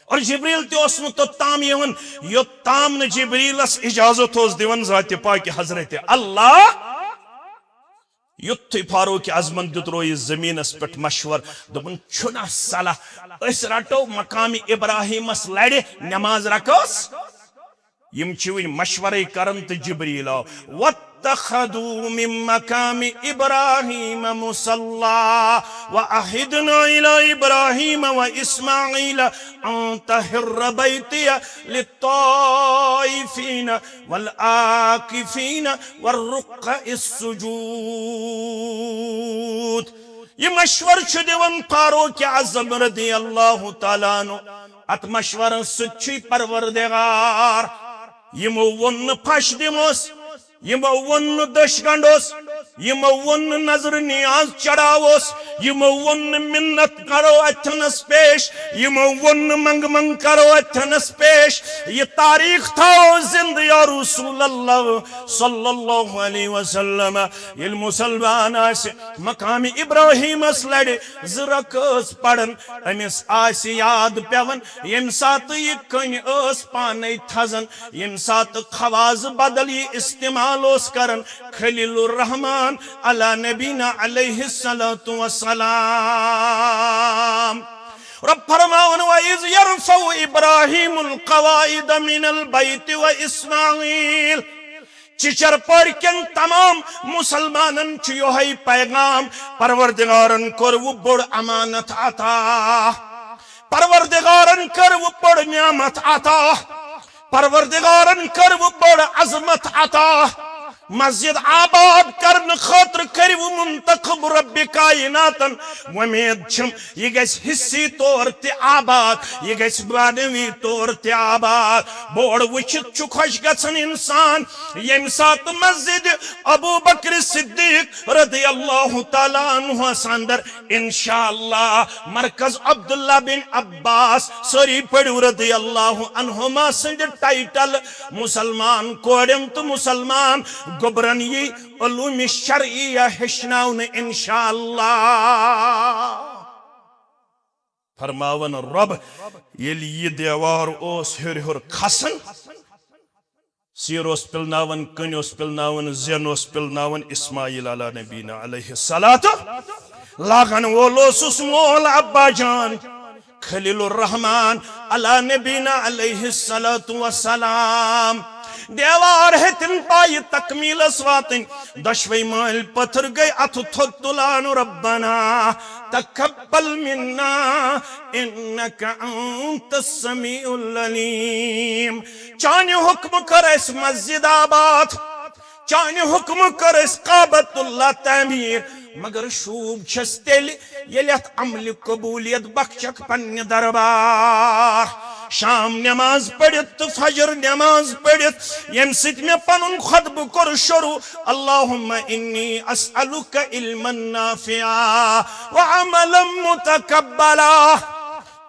اور جبریل تہِ اوس نہٕ توٚتام یِوان، یوٚتام نہٕ جبریلس اجازت اوس دِوان ذاتِ پاکِ حضرت اللہ۔ یُتھُے فاروق اعظمن دیُت رویہِ زٔمیٖنس پٮ۪ٹھ مشور، دوٚپُن، چھُنہ صلاح أسۍ رٹو مقامِ ابراہیمس لرِ نماز رکٲژ؟ یِم چھِ وٕنہِ مشورے کران تہٕ جبریل آو۔ واتخذوا من مقام ابراہیم مصلی وعہدنا الی ابراہیم واسماعیل ان طہر بیتی للطائفین والعاکفین والرکع السجود۔ یہِ مشور چھُ دِوان فاروق اعظم رضی اللہ تعالیٰ عنہ۔ اتھ مشورس سۭتۍ چھُے پروردگار۔ یِمو ووٚن نہٕ پھش دِموس، یِمو ووٚن نہٕ دٔچھ گنڈوس، یِمو ووٚن نہٕ نظر نیاز چڑھاووس، یِمو ووٚن نہٕ منت کرو اتھنس پیش، یِمو ووٚن نہٕ منگ منگ کرو اتھنس پیش۔ یہِ تاریخ تھاو زندٕ یا رسول اللہ صلی اللہ علیہ وسلم۔ ییٚلہِ مسلمان آسہِ مقام ابراہیمس لرِ زٕ رکٲژ پرن، أمِس آسہِ یاد پٮ۪وان، ییٚمہِ ساتہٕ یہِ کٔنۍ ٲس پانے تھزان، ییٚمہِ ساتہٕ خواز بدل یہِ استعمال اوس کران، خلیل الرحمان علی نبینا علیہ الصلوۃ والسلام۔ رب فرماوان، وَإِذْ يَرْفَعُ إِبْرَاهِيمُ الْقَوَاعِدَ مِنَ الْبَيْتِ وَإِسْمَاعِيلُ۔ چچر پٲرۍ کٮ۪ن تمام مسلمانن چھُ یِہوٚے پیغام، پروردگارن کوٚر وٕ بوٚڑ امانت عطا، پروردگارن کٔر وٕ بٔڑ نعمت عطا، پروردگارن کٔر وٕ بٔڑ عظمت عطا۔ مسجد آباد کرنہٕ خٲطرٕ کٔرِو منتخب رب کائناتن۔ وۄمید چھم، یہِ گژھِ حصی طور تہِ آباد، یہِ گژھِ معنوی طور تہِ آباد۔ بورڈ وٕچھِتھ چھُ خۄش گژھان انسان۔ ییٚمہِ ساتہٕ مسجد ابو بکر صدیق رضی اللہ تعالیٰ عنہس اندر، انشاءاللہ، مرکز عبداللہ بن عباس، سٲری پٔرِو رضی اللہ عنہما سٕنٛدِ ٹائٹل، مسلمان کورٮ۪ن تہٕ مسلمان گوٚبرن یی علوم شرعیہ ہیٚچھناونہٕ انشاءاللہ۔ فرماون رب، ییٚلہِ یہِ دیوار اوس ہیوٚر ہیوٚر کھسان، سیٖر اوس پِلناوان، کٔنۍ اوس پِلناوان، زٮ۪ن اوس پِلناوان، اسماعیل علیٰ نبینا علیہ الصلوۃ لاگن وول اوسُس مول ابا جان۔ خلیل الرحمان علیٰ نبینا علیہ الصلوۃ والسلام۔ دیوار ہیٚتِن پایہِ تکمیلس واتٕنۍ۔ دۄشوے مٲلۍ پٔتھر گٔے اتھٕ تھوٚد تُلان، ربنا تقبل منا انک انت السمیع العلیم۔ چانہِ حکمہٕ کٔر اسہِ مسجد آباد، چانہِ حکمہٕ کٔر اسہِ کعبۃ اللہ تعمیٖر، مگر شوٗب چھس تیٚلہِ ییٚلہِ اتھ عملہِ قبولیت بخشکھ پننہِ دربار۔ شام نماز پٔرِتھ تہٕ فجر نماز پٔرِتھ، ییٚمہِ سۭتۍ مےٚ پنُن خطبہٕ کوٚر شروع، اللہم انی اسألک علما نافعا وعملا متقبلا۔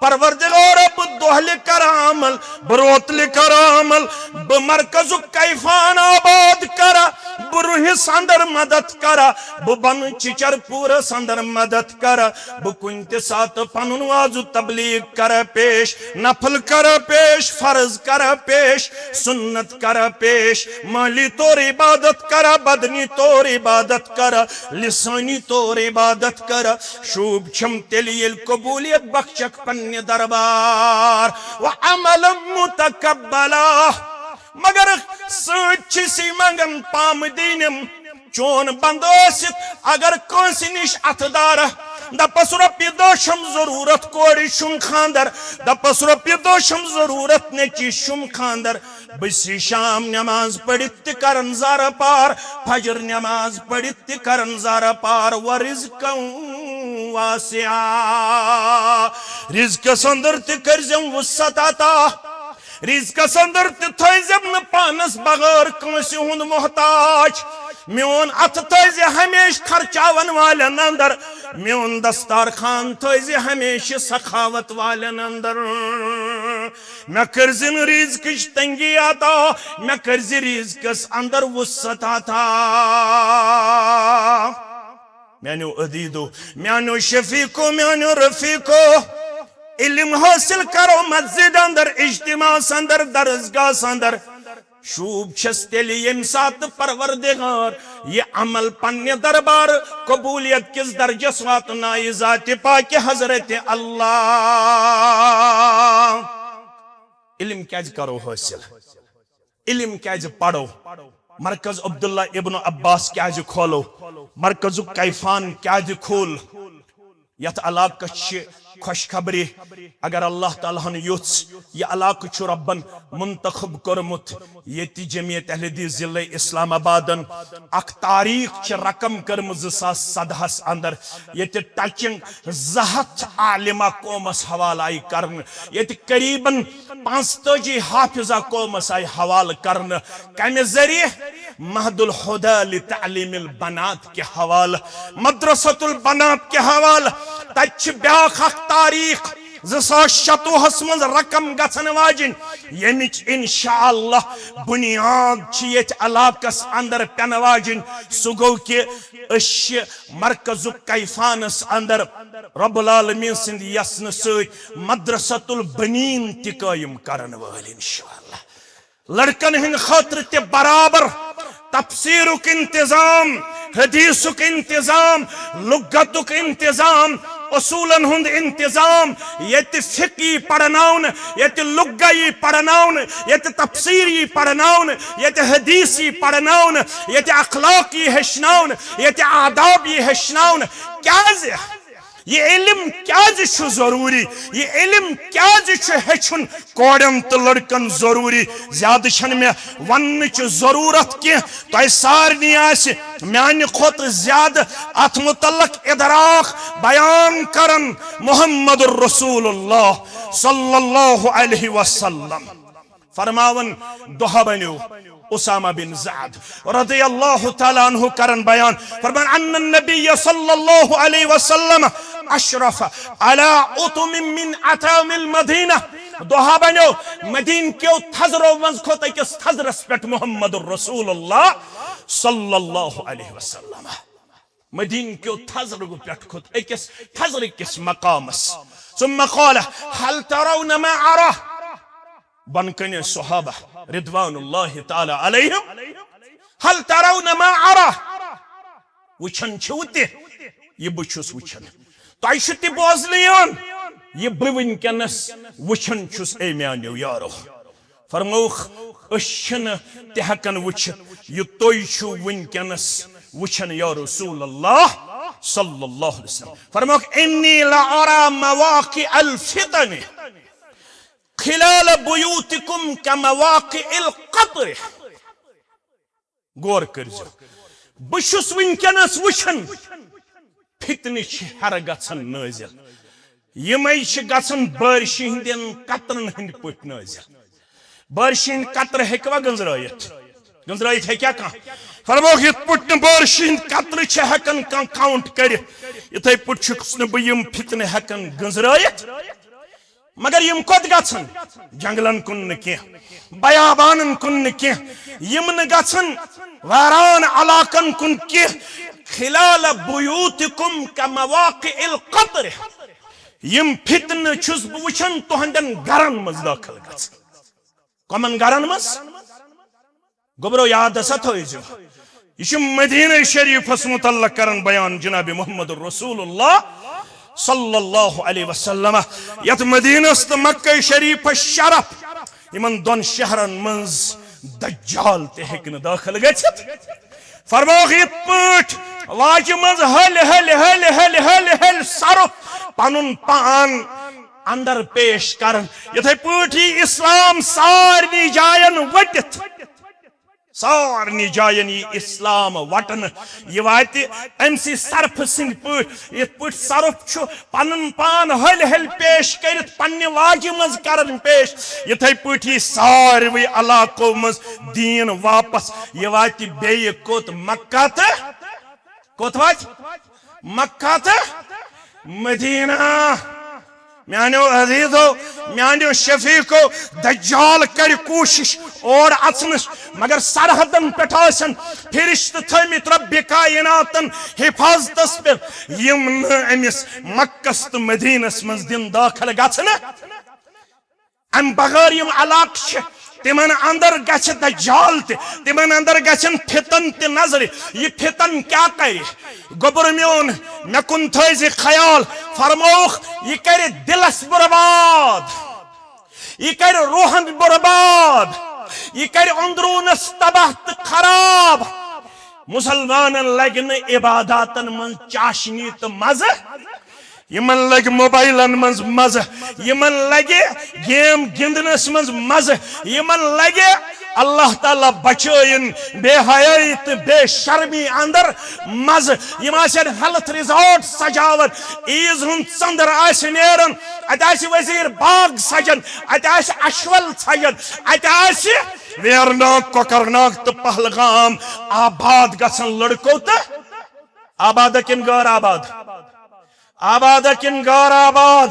پروردگارا، بہٕ دۄہلہِ کرٕ عمل، بہٕ روتلہِ کرٕ عمل، بہٕ مرکزُک کیفان آباد کرٕ، بہٕ روحس اندر مدد کرٕ، بہٕ بنہٕ چچر پورس اندر مدد کرٕ، بہٕ کُنہِ تہِ ساتہٕ پنُن وعظ و تبلیغ کرٕ پیش، نفل کرٕ پیش، فرض کرٕ پیش، سنت کرٕ پیش، مالی طور عبادت کرٕ، بدنی طور عبادت کرٕ، لسانی طور عبادت کرٕ۔ شوٗب چھم تیٚلہِ ییٚلہِ قبولیت بخشکھ پننہِ دربار۔ و عملا متقبلا۔ مگر سۭتۍ چھِ سی منگان پامہٕ دینم۔ چون بندٕ ٲسِتھ اگر کٲنٛسہِ نِش اتھٕ دارہ دپس رۄپیہِ دہ چھم ضروٗرت، کورِ چھُم خاندر، دپس رۄپیہِ دہ چھم ضروٗرت، نیٚچی چھُم خاندر، بہٕ سی شام نماز پٔرِتھ تہِ کرن زارٕ پار، فجر نماز پٔرِتھ تہِ کرن زارٕ پار، و رزقا واسعا، رزقس اندر تہِ کٔرزٮ۪م وسعت عطا۔ رزقس اندر تہِ تھٲیزٮ۪م نہٕ پانس بغٲر کٲنٛسہِ ہُنٛد محتاج۔ میون اتھٕ تھٲیزِ ہمیشہِ خرچاون والٮ۪ن اندر، میون دستارخان تھٲیزِ ہمیشہِ سخاوت والٮ۪ن اندر۔ مےٚ کٔرزِ نہٕ رزقٕچ تنگی عطا، مےٚ کٔرزِ رزقس اندر وسعت عطا۔ میانیو عزیزو، میانیو شفیقو، میانیو رفیقو، علم حاصل کرو مسجد اندر، اجتماع اندر، درسگاہ اندر۔ شوٗب چھس تیٚلہِ ییٚمہِ ساتہٕ پروردگار یہِ عمل پننہِ دربار قبولیت کِس درجس واتنایہِ ذاتِ پاکہِ حضرت اللہ۔ علم کیازِ کرو حٲصِل؟ علم کیازِ پرو؟ مرکز عبداللہ ابن عباس کیازِ کھولو؟ مرکزُک کیفان کیازِ کھول؟ یتھ علاقس چھِ خوشخبری، اگر اللہ تعالیٰ ہن یوٚژھ، یہِ علاقہٕ چھُ رۄبن منتخب کوٚرمُت، ییٚتہِ جمعیت اہل حدیث ضلع اسلام آبادن اکھ تاریخ چھِ رقم کٔرمٕژ زٕ ساس سدہس اندر، ییٚتہِ ٹچنگ زٕ ہتھ عالمہ قومس حوالہٕ آیہِ کرنہٕ، ییٚتہِ قریباً پانٛژتٲجی حافظہ قومس آیہِ حوالہٕ کرنہٕ۔ کمہِ ذٔریعہٕ؟ مہد الہدی لتعلیم البنات کہِ حوالہٕ، مدرسۃ البنات کہِ حوالہٕ۔ تتہِ چھِ بیاکھ اکھ تاریخ، زٕ ساس شتوُہس منٛز رقم گژھن واجِنۍ، ییٚمِچ انشاءاللہ بنیاد چھِ ییٚتہِ علاقس اندر پٮ۪نہٕ واجِنۍ۔ سُہ گوٚو کہِ أسۍ چھِ مرکزُک کیفانس اندر رب العالمین سٕنٛدِ یژنہٕ سۭتۍ مدرسۃ البنین تہِ قٲیِم کرن وٲلۍ انشاءاللہ۔ لڑکن ہٕنٛدِ خٲطرٕ تہِ برابر تفسیرُک انتظام، حدیثُک انتظام، لغتُک انتظام، اصوٗلن ہُنٛد انتظام، ییٚتہِ فقہ یی پرناونہٕ، ییٚتہِ لغہ یی پرناونہٕ، ییٚتہِ تفسیر یی پرناونہٕ، ییٚتہِ حدیث یی پرناونہٕ، ییٚتہِ اخلاق یی ہیٚچھناونہٕ، ییٚتہِ آداب یی ہیٚچھناونہٕ۔ کیازِ؟ یہِ علم کیازِ چھُ ضروٗری؟ یہِ علم کیازِ چھُ ہیٚچھُن کورٮ۪ن تہٕ لڑکن ضروٗری؟ زیادٕ چھَنہٕ مےٚ وننٕچ ضروٗرت کینٛہہ۔ تۄہہِ سارنٕے آسہِ میانہِ کھۄتہٕ زیادٕ اتھ متعلق ادراک بیان کران محمد رسول اللہ صلی اللہ علیہ وسلم۔ فرماوان، دۄہ بنیو اسامہ بن زید رضی اللہ تعالیٰ عنہ کرن بیان، فرمان، ان النبی صلی اللہ علیہ وسلم اشرف علی اتم من اتام المدینہ۔ دۄہ بنیو، مدینہ کیو تھزرو منٛز کھوٚت أکِس تھزرس پٮ۪ٹھ محمد رسول اللہ صلی اللہ علیہ وسلم۔ مدینہ کیو تھزرو پٮ۪ٹھ کھوٚت أکِس تھزرٕ کِس مقامس۔ ثم قال، هل ترون ما ارى؟ بۄنہٕ کنہِ صحابہ رضوان اللہ تعالیٰ علیہم، هل ترون ما ارى؟ وٕچھان چھِو تہِ یہِ بہٕ چھُس وٕچھان؟ تۄہہِ چھُ تہِ بوزنہٕ یِوان یہِ بہٕ وٕنکیٚنس وٕچھان چھُس، اے میانیو یارو؟ فرمووُکھ، أسۍ چھِنہٕ تہِ ہٮ۪کان وٕچھِتھ یہِ تُہۍ چھِو وٕنکیٚنس وٕچھان یا رسول اللہ صلی اللہ علیہ وسلم۔ فرمووُکھ، انی لارى مواقع الفتن خلال بیوتکم کمواقع القطر۔ غور کٔرزیو، بہٕ چھُس وٕنکیٚنس وٕچھان فتنہٕ چھِ ہیرٕ گژھان نٲزِل، یِمے چھِ گژھان بارشہِ ہٕنٛدٮ۪ن قطرن ہٕنٛدۍ پٲٹھۍ نٲزِل۔ بارشہِ ہٕنٛدۍ قطرٕ ہیٚکوا گٔنزرٲیِتھ؟ گٔنزرٲیِتھ ہیٚکیا کانٛہہ؟ فرمووُکھ، یِتھ پٲٹھۍ نہٕ بارشہِ ہٕنٛدۍ قطرٕ چھِ ہٮ۪کان کانٛہہ کاونٹ کٔرِتھ، یِتھے پٲٹھۍ چھُکھ نہٕ بہٕ یِم فتنہٕ ہٮ۪کان گٔنزرٲیِتھ۔ مگر یِم کوٚت گژھن؟ جنگلن کُن نہٕ کینٛہہ، بیابانن کُن نہٕ کینٛہہ، یِم نہٕ گژھن ویران علاقن کُن کینٛہہ۔ خلال بیوتکم کمواقع القطر۔ یِم فتنہٕ چھُس بہٕ وٕچھان تُہنٛدٮ۪ن گرن منٛز دٲخل گژھان۔ کمن گرن منٛز؟ گوٚبرو، یاد ہسا تھٲیزیو، یہِ چھُ مدینہ شریفس متعلق کران بیان جناب محمد رسول اللہ صلی اللہ علیہ وسلم۔ یتھ مدینس تہٕ مکہ شریفس شرف، یِمن دۄن شہرن منٛز دجال تہِ ہیٚکہِ نہٕ دٲخل گٔژھِتھ۔ فرمووُکھ، یِتھ پٲٹھۍ واجہِ منٛز ہلۍ ہلۍ ہلۍ ہلۍ ہلۍ ہلۍ سرُپھ پنُن پان اندر پیش کران، یِتھے پٲٹھۍ یی اسلام سارنٕے جاین ؤٹِتھ۔ سارنٕے جاین یی اسلام وٹنہٕ۔ یہِ واتہِ أمۍ سٕے سرپھٕ سٕنٛدۍ پٲٹھۍ، یِتھ پٲٹھۍ سرپھ چھُ پنُن پان ہلۍ ہلۍ پیش کٔرِتھ پننہِ واجہِ منٛز کران پیش، یِتھے پٲٹھۍ یی ساروٕے علاقو منٛز دیٖن واپس۔ یہِ واتہِ بیٚیہِ کوٚت؟ مکہ تہٕ کوٚت واتہِ؟ مکہ تہٕ مدینہ۔ میانیو عزیزو، میانیو شفیقو، دجال کرِ کوٗشش اور اژنٕچ، مگر سرحدن پٮ۪ٹھ آسن فرشتہٕ تھٲومٕتۍ رب کائناتن حفاظتس پٮ۪ٹھ، یِم نہٕ أمِس مکس تہٕ مدینس منٛز دِن دٲخل گژھنہٕ۔ امہِ بغٲر یِم علاقہٕ چھِ، تِمن اندر گژھِ دجال تہِ، تِمن اندر گژھن فتن تہِ نظرِ۔ یہِ فتن کیٛاہ کرِ؟ گوٚبُر میون، مےٚ کُن تھٲیزِ خیال۔ فرمووُکھ، یہِ کرِ دلس برباد، یہِ کرِ روحن برباد، یہِ کرِ اندروٗنس تباہ تہٕ خراب۔ مسلمانن لگہِ نہٕ عباداتن منٛز چاشنی تہٕ مزٕ، یِمن لگہِ موبایلن منٛز مزٕ، یِمن لگہِ گیم گِنٛدنس منٛز مزٕ، یِمن لگہِ اللہ تعالیٰ بچٲیِن بے حیٲیی تہٕ بے شرمی اندر مزٕ۔ یِم آسن ہیلتھ ریزارٹ سجاوان، عیٖز ہُنٛد ژٔنٛدر آسہِ نیران، اتہِ آسہِ وزیر باغ سجان، اتہِ آسہِ اچھول سجان، اتہِ آسہِ ویرناگ، کۄکرناگ تہٕ پہلگام آباد گژھان لڑکو تہٕ آباد کِنہٕ غٲر آباد؟ آباد کِنہٕ غٲر آباد؟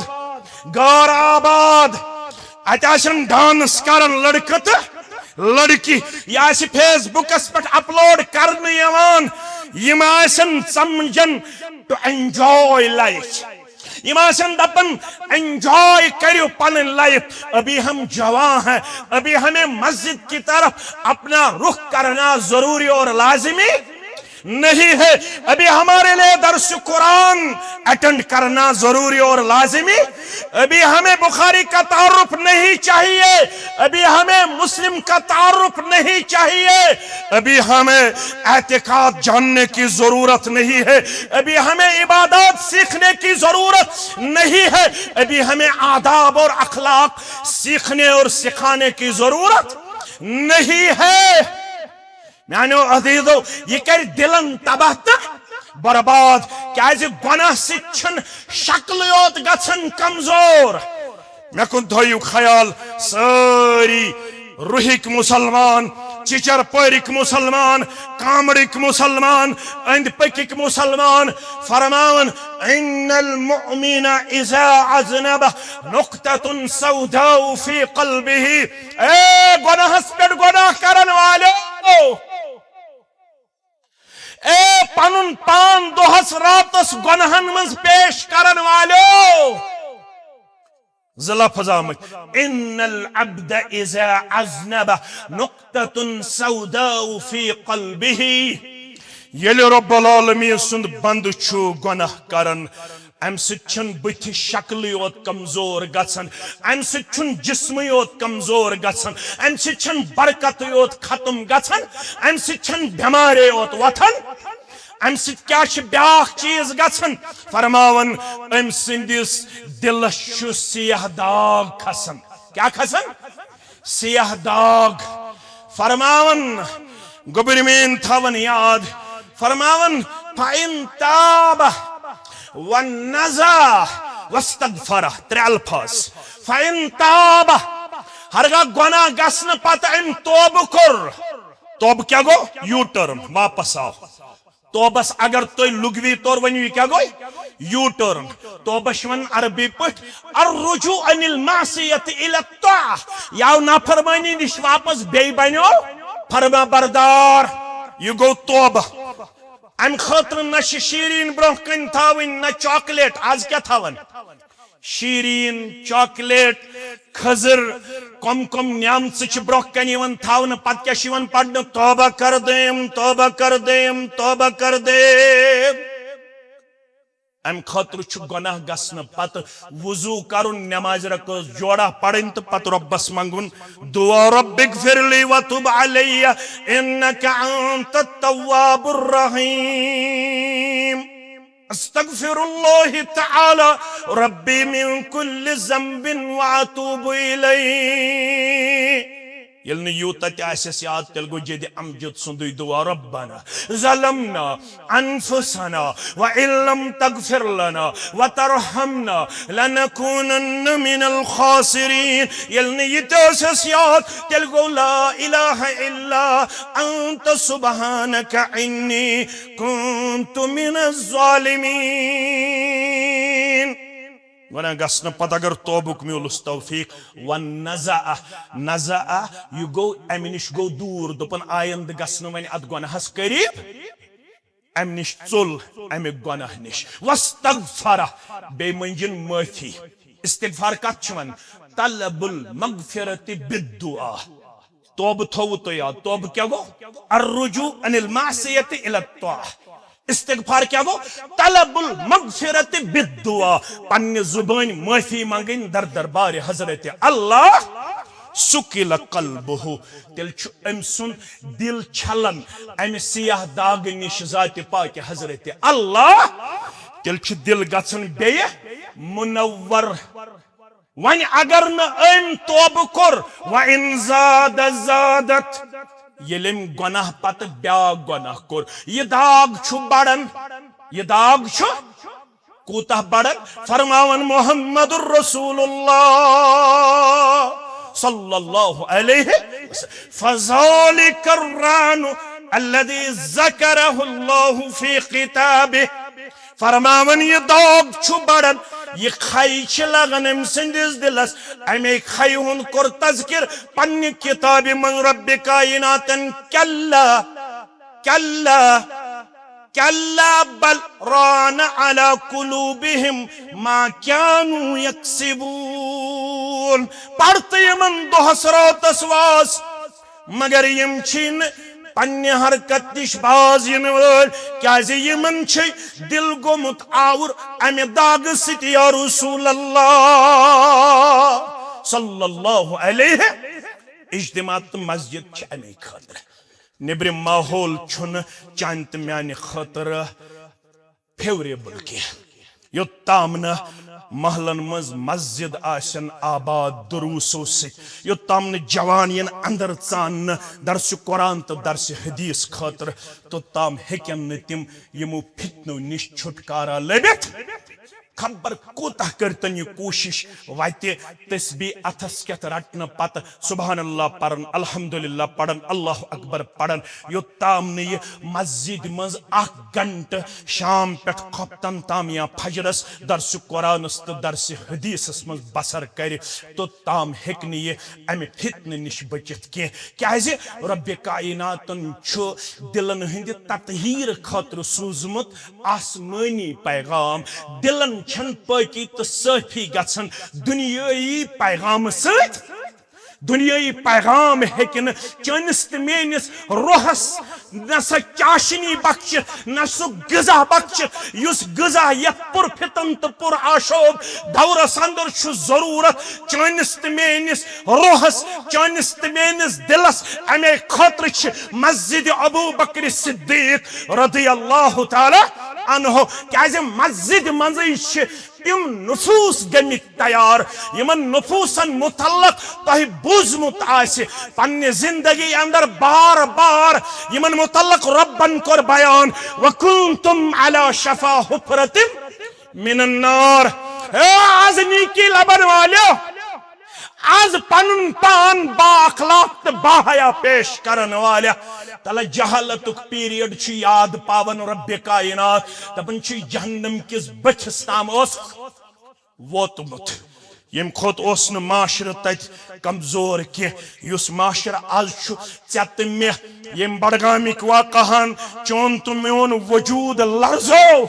غٲر آباد۔ اتہِ آسن ڈانس کران لڑکہٕ تہٕ لڑکی، یہِ آسہِ فیس بُکس پٮ۪ٹھ اپلوڈ کرنہٕ یِوان، یِم آسن سمجھان to enjoy life۔ یِم آسن دپان، انجوائے کٔرِو پنٕنۍ لائف، ابھی ہم جوان ہیں، ابھی ہمیں مسجد کی طرف اپنا رخ کرنا ضروری اور لازمی۔ نہیں ہے۔ ابھی ہمارے لیے درس قرآن اٹینڈ کرنا ضروری اور لازمی۔ ابھی ہمیں بخاری کا تعارف نہیں چاہیے، ابھی ہمیں مسلم کا تعارف نہیں چاہیے، ابھی ہمیں اعتقاد جاننے کی ضرورت نہیں ہے، ابھی ہمیں عبادات سیکھنے کی ضرورت نہیں ہے، ابھی ہمیں آداب اور اخلاق سیکھنے اور سکھانے کی ضرورت نہیں ہے۔ میانیو عزیزو، یہ کرِ دلن تباہ تہٕ برباد۔ کیازِ گۄناہ سۭتۍ چھُنہٕ شکلٕے یوت گژھان کمزور۔ مےٚ کُن تھٲیِو خیال، سٲری روحٕکۍ مسلمان، چِچر پٲرِکۍ مسلمان، کامرٕکۍ مسلمان، أنٛدۍ پٔکِکۍ مسلمان فرماوان، ان المؤمن اذا اذنب نقطة سوداء في قلبه۔ اے گۄناہس پٮ۪ٹھ گۄناہ کرن والٮ۪و، اے پنُن پان دۄہس راتس گۄناہن منٛز پیش کرن والٮ۪و، زٕ لفظ آمٕتۍ، ان العبد اذا اذنب نقطة سوداء في قلبه۔ ییٚلہِ رب العالمین سُنٛد بندٕ چھُ گۄناہ کران، امہِ سۭتۍ چھُنہٕ بٕتھِ شکلٕے یوت کمزور گژھان، امہِ سۭتۍ چھُنہٕ جسمٕے یوت کمزور گژھان، امہِ سۭتۍ چھَنہٕ برکتٕے یوت ختم گژھان، امہِ سۭتۍ چھَنہٕ بٮ۪مارے یوت وۄتھان۔ امہِ سۭتۍ کیٛاہ چھُ بیٛاکھ چیٖز گژھان؟ فرماوان، أمۍ سٕنٛدِس دِلس چھُ سیاہ داغ کھسان۔ کیٛاہ کھسان؟ سیاہ داغ۔ فرماوان، گوٚبرۍ میٲنۍ تھاوان یاد، فرماوان، فَإِن تَابَ وَنَزَعَ وَاسْتَغْفَرَ، ترٛےٚ الفاظ۔ فَإِن تَابَ، ہرگاہ گۄناہ گژھنہٕ پتہٕ أمۍ توبہٕ کوٚر، توبہٕ کیٛاہ گوٚو؟ یوٗ ٹرن، واپس آو۔ توبس اگر تُہۍ لغوی طور ؤنِو، یہِ کیٛاہ گوٚو؟ U turn. توبس چھِ وَنان عربی پٲٹھۍ الرجوع عن المعصیت الی الطاعہ۔ یہِ آو نافرمٲنی نِش واپس، بیٚیہِ بنیو فرما بردار۔ یہِ گوٚو توبہ۔ امہِ خٲطرٕ نہ چھِ شیٖریٖن برونٛہہ کَنہِ تھاوٕنۍ، نہ چاکلیٹ۔ آز کیٛاہ تھاوان؟ شیٖریٖن، چاکلیٹ، کھٔزٕر، کم کم نعمژٕ چھِ برونٛہہ کَنہِ یِوان تھاونہٕ، پتہٕ کیٛاہ چھُ یِوان پرنہٕ؟ توبہ کر دیم، توبہ کر دیم، توبہ کر دیم۔ امہِ خٲطرٕ چھُ گۄناہ گژھنہٕ پتہٕ وضو کرُن، نمازِ رکٲژ جوڑا پرٕنۍ تہٕ پتہٕ رۄبس منٛگُن دعا، رب اغفر لی وتب علی انک انت التواب الرحیم۔ استغفر اللہ تعالی ربی من کل ذنب واتوب الیہ۔ ییٚلہِ نہٕ یوٗتاہ تہِ آسٮ۪س یاد، تیٚلہِ گوٚو جدِ امجد سُنٛدُے دعا، ربنا ظلمنا انفسنا وان لم تغفر لنا وترحمنا لنکونن من الخاسرین۔ ییٚلہِ نہٕ یہِ تہِ اوسُس یاد، تیٚلہِ گوٚو لا الہ الا انت سبحانک انی کنت من الظالمین۔ گۄناہ گژھنہٕ پتہٕ اگر توبُک میوٗلُس توفیق، ونزع، نزع، یہِ گوٚو، امہِ نِش گوٚو دوٗر، دوٚپُن آیندٕ گژھنہٕ وۄنۍ اتھ گۄناہس قریب۔ امہِ نِش ژوٚل، امہِ گۄناہ نِش۔ واستغفر، بیٚیہِ مٔنٛجِن معٲفی۔ استغفار کتھ چھِ ونان؟ طلب المغفرت بالدعا۔ توبہٕ تھوٚوُ تۄہہِ یاد، توبہٕ کیٛاہ گوٚو؟ الرجوع عن المعصیت الی الطاعہ۔ استغفار کیٛاہ گوٚو؟ طلب المغفرت بالدعا۔ پننہِ زبٲنۍ معٲفی منٛگٕنۍ در دربارِ حضرت اللہ۔ ثقل قلبہ، تیٚلہِ چھُ أمۍ سُنٛد دِل چھلان امہِ سیاہ داغہٕ نِش ذاتِ پاکہِ حضرت اللہ۔ تیٚلہِ چھُ دِل گژھان بیٚیہِ منور۔ وۄنۍ اگر نہٕ أمۍ توبہٕ کوٚر، وَإِن زَادَ زَادَتْ، ییٚلہِ أمۍ گۄناہ پتہٕ بیٛاکھ گۄناہ کوٚر، یہِ داغ چھُ بڑان، یہِ داغ چھُ کوٗتاہ بڑان؟ فرماوان محمد رسول اللہ صلی اللہ علیہ وسلم، فَذَلِكَ الرَّانُ الَّذِي ذَكَرَهُ اللَّهُ فِي كِتَابِهِ۔ فرماوان، یہِ داغ چھُ بڑان، یہِ کھے چھِ لگان أمۍ سٕنٛدِس دِلس۔ اَمے کھے ہُنٛد کوٚر تذکر پننہِ کتابہِ منٛز رب کائناتن، کلا، کلا، کلا بل ران علی قلوبہم ما کانوا یکسبون۔ پرتہٕ یِمن دۄہس راتس واس، مگر یِم چھی نہٕ پننہِ حرکت نِش باز یِنہٕ وٲلۍ، کیازِ یِمن چھُ دِل گوٚمُت آوُر امہِ داغہٕ سۭتۍ، یا رسول اللہ صلی اللہ علیہ۔ اجتماع تہٕ مسجد چھِ امے خٲطرٕ۔ نیبرِم ماحول چھُنہٕ چانہِ تہٕ میانہِ خٲطرٕ فیوریبل کینٛہہ۔ یوٚت تام نہٕ محلن منٛز مسجد آسن آباد دروسو سۭتۍ، یوٚت تام نہٕ جوان یِن اندر ژاننہٕ درسِ قرآن تہٕ درسِ حدیث خٲطرٕ، توٚت تام ہیٚکن نہٕ تِم یِمو فتنو نِش چھُٹکارا لٔبِتھ۔ خبر کوٗتاہ کٔرتن یہِ کوٗشش، وتہِ تسبیح اتھس کٮ۪تھ رٹنہٕ پتہٕ سبحان اللہ پرن، الحمدللہ پرن، اللہ اکبر پرن، یوٚت تام نہٕ یہِ مسجد منٛز اکھ گھنٹہٕ شام پٮ۪ٹھ خۄفتن تام یا فجرس درسِ قرآنس تہٕ درسِ حدیثس منٛز بسر کرِ، توٚت تام ہیٚکہِ نہٕ یہِ امہِ فتنہٕ نِش بٔچِتھ کینٛہہ۔ کیازِ؟ رۄبِ کائناتن چھُ دلن ہٕنٛدِ تطہیر خٲطرٕ سوٗزمُت آسمٲنی پیغام۔ دلن چھنہٕ پٲکی تہٕ صٲفی گژھان دُنیٲیی پیغامہٕ سۭتۍ۔ دُنیٲیی پیغام ہیٚکہِ نہٕ چٲنِس تہٕ میٲنِس روحس نہ سۄ چاشنی بخشِتھ، نہ سُہ غذا بخشِتھ، یُس غذا یتھ پُر فتن تہٕ پُر آشوب دورس اندر چھُ ضرورت۔ چٲنِس تہٕ میٲنِس روحس، چٲنِس تہٕ میٲنِس دلس، امے خٲطرٕ چھِ مسجد ابو بکر صدیق رضی اللہ تعالی عنہ، کیازِ مسجد منٛزٕے چھِ تِم نفوس گٔمٕتۍ تیار، یِمن نفوسن متعلق تۄہہِ بوٗزمُت آسہِ پننہِ زندگی اندر بار بار، یِمن متعلق رۄبن کوٚر بیان، "وکنتم علی شفا حفرۃ من النار"۔ اے آز نیکی لبن والو، آز پنُن پان با اخلاق تہٕ با حیا پیش کرن والیا، تلہ جہالتُک پیریڈ چھُ یاد پاون رۄبِ کائنات، دپان چھُ جہنم کِس بٔٹھِس تام اوس ووتمُت۔ ییٚمہِ کھۄتہٕ اوس نہٕ معاشرٕ تتہِ کمزور کینٛہہ، یُس معاشرٕ از چھُ ژےٚ تہٕ مےٚ۔ ییٚمہِ بڈگامٕکۍ واقعہن چون تہٕ میون وجود لرزو۔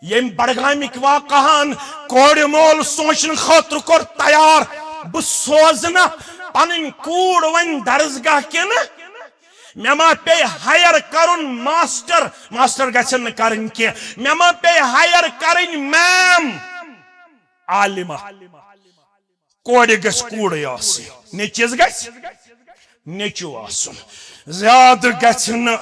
ییٚمہِ بڈگامٕکۍ واقعہن کورِ مول سونچنہٕ خٲطرٕ کوٚر تیار، بہٕ سوزٕ نہ پنٕنۍ کوٗر وۄنۍ درسگاہ کِنہٕ مےٚ ما پیٚیہِ ہایر کرُن ماسٹر، ماسٹر گژھن نہٕ کرٕنۍ کینٛہہ، مےٚ ما پیٚیہِ ہایر کرٕنۍ میم عالمہ۔ کورِ گژھِ کوٗرٕے آسٕنۍ، نیٚچوِس گژھِ نیٚچوٗ آسُن۔ زیادٕ گژھِ نہٕ،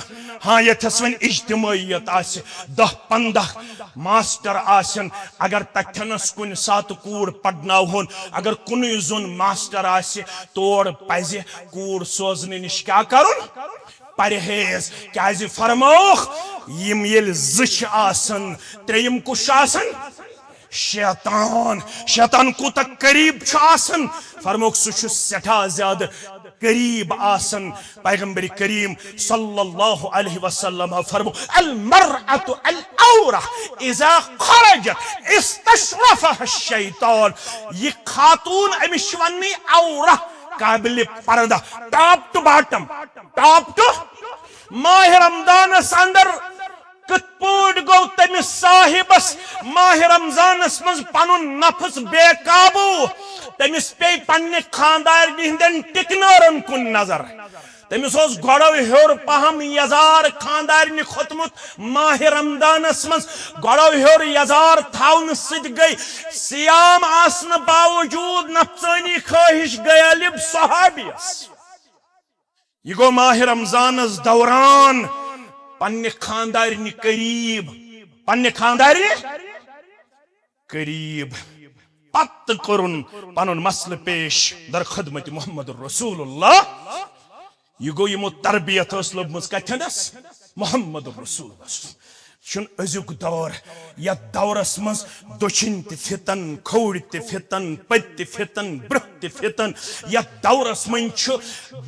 ہاں، ییٚتھس وۄنۍ اجتمٲعیت آسہِ، دَہ پنٛداہ ماسٹر آسن، اگر تتھٮ۪نس کُنہِ ساتہٕ کوٗر پرناوہون، اگر کُنُے زوٚن ماسٹر آسہِ، تور پزِ کوٗر سوزنہٕ نِش کیٛاہ کرُن؟ پرہیز۔ کیازِ فرمووُکھ، یِم ییٚلہِ زٕ چھِ آسان، ترٛیٚیِم کُس چھُ آسان؟ شیطان۔ شیطان کوٗتاہ قریب چھُ آسان؟ فرمووُکھ، سُہ چھُ سٮ۪ٹھاہ زیادٕ قریب آسان۔ پیغمبر کریم صلی اللہ علیہ وسلم فرمو، "المرأة العورة اذا خرجت استشرفها الشیطان"۔ یہِ خاتون، أمِس چھِ وننٕے عورہ، قابل پردہ، top to bottom، top to۔ ماہ رمضانس اندر کِتھ پٲٹھۍ گوٚو تٔمِس صاحبس ماہ رمضانس منٛز پنُن نفس بے قابو؟ تٔمِس پیٚیہِ پننہِ خاندارنہِ ہٕنٛدٮ۪ن ٹِکنٲرن کُن نظر۔ تٔمِس اوس گۄڈو ہیوٚر پہم یزار خاندارنہِ کھوٚتمُت ماہ رمضانس منٛز۔ گۄڈو ہیوٚر یزار تھاونہٕ سۭتۍ گٔے صیام آسنہٕ باوجود نفسٲنی خٲہِش غٲلب صحابیس۔ یہِ گوٚو ماہ رمضانس دوران پننہِ خاندارنہِ قریب، پننہِ خاندارنہِ قریب۔ پتہٕ کوٚرُن پنُن مسلہٕ پیش در خدمت محمد رسول اللہ۔ یہِ گوٚو یِمو تربیت ٲس لٔبمٕژ کتھٮ۪نس؟ محمد رسول اللہ۔ چھُنہٕ أزیُک دور، یتھ دورس منٛز دٔچھِنۍ تہِ فتن، کھووٕرۍ تہِ فتن، پٔتۍ تہِ فتن، برٛونٛہہ تہِ فتن۔ یتھ دورس منٛز چھُ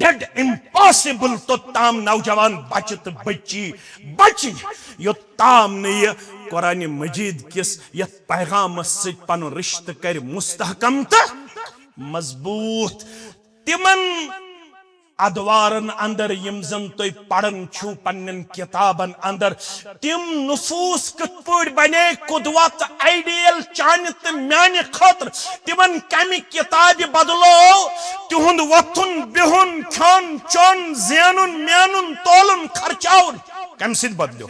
dead impossible توٚتام نوجوان بچہِ تہٕ بچی بچِنۍ، یوٚتام نہٕ یہِ قرآن مجید کِس یتھ پیغامس سۭتۍ پنُن رشتہٕ کرِ مستحکم تہٕ مضبوط۔ تِمن ادوارن اندر، یم زن تُہۍ پران چھِو پننٮ۪ن کتابن اندر، تِم نفوس کِتھ پٲٹھۍ بنے قدوہ تہٕ آئیڈیل چانہِ تہٕ میانہِ خٲطرٕ؟ تِمن کمہِ کتابہِ بدلو تِہُنٛد وۄتھُن بِہُن، کھیوٚن چیوٚن، زینُن مینُن، تولُن خرچاوُن؟ کمہِ سۭتۍ بدلیو؟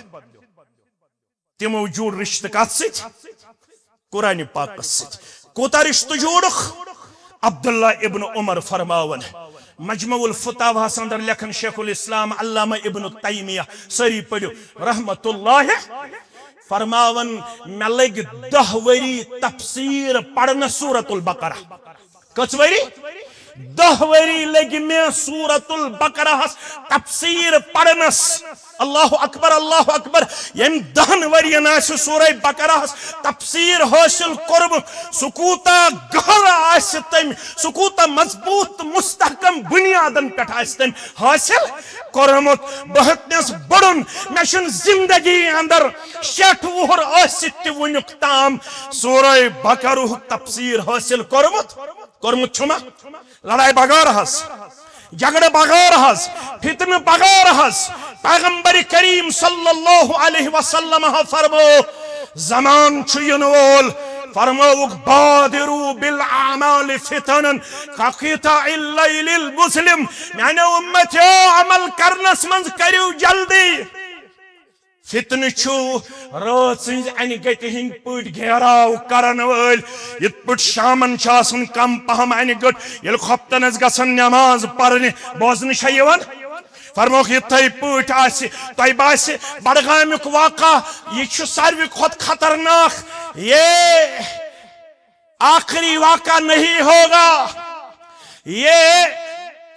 تِمو جوڑ رشتہٕ کتھ سۭتۍ؟ قرآن پاکس سۭتۍ۔ کوٗتاہ رشتہٕ جوڑُکھ؟ عبداللہ ابن عمر فرماوان، مجمع الفتاواہس اندر لیکھان شیخ الاسلام علامہ ابن تیمیہ، سٲری پٔرِو، رحمت اللہ، فرماوان، مےٚ لٔگۍ دَہ ؤری تفسیر پرنس سورۃ البقرہ۔ کٔژ ؤری؟ دَہ ؤری لٔگۍ مےٚ سورۃ البقرہس تفسیر پرنس۔ اللہ اکبر، اللہ اکبر۔ ییٚمۍ دَہن ؤرین آسہِ سورہ بقرہس تفسیر حٲصِل کوٚرمُت، سُہ کوٗتاہ گہرٕ آسہِ تٔمۍ، سُہ کوٗتاہ مضبوط تہٕ مستحکم بُنیادن پٮ۪ٹھ آسہِ تٔمۍ حٲصِل کوٚرمُت۔ بہٕ ہیوٚتنس بوٚڑُن، مےٚ چھُنہٕ زندگی اندر شیٹھ وُہُر ٲسِتھ تہِ وُنیُک تام سورہ بقرہُک تفسیر حٲصِل کوٚرمُت۔ کوٚرمُت چھُما؟ لڑایہِ بغٲر حظ، جھگڑٕ بغٲر حظ، فتنہٕ بغٲر حظ۔ پیغمبر کریم صلی اللہ علیہ وسلم ہا فرمو، زمان چھُ یِنہٕ وول، فرمووُکھ، بادروا بالاعمال فتنا کقطاع اللیل المظلم۔ میانیو امتیو، عمل کرنس منٛز کٔرِو جلدی۔ فتنہٕ چھُ رٲژ ہٕنٛزِ انہِ گٹہِ ہٕنٛدۍ پٲٹھۍ گھیراو کرن وٲلۍ۔ یِتھ پٲٹھۍ شامن چھِ آسان کم پہم انہِ گٔٹ، ییٚلہِ خۄفتنس گژھن نماز پرنہِ، بوزنہٕ چھےٚ یِوان۔ فرموکھ، یِتھے پٲٹھۍ آسہِ، تۄہہِ باسہِ بڈگامیُک واقعہ، یہِ چھُ ساروی کھۄتہٕ خطرناک۔ یہ آخری واقعہ نہیں ہوگا، یہ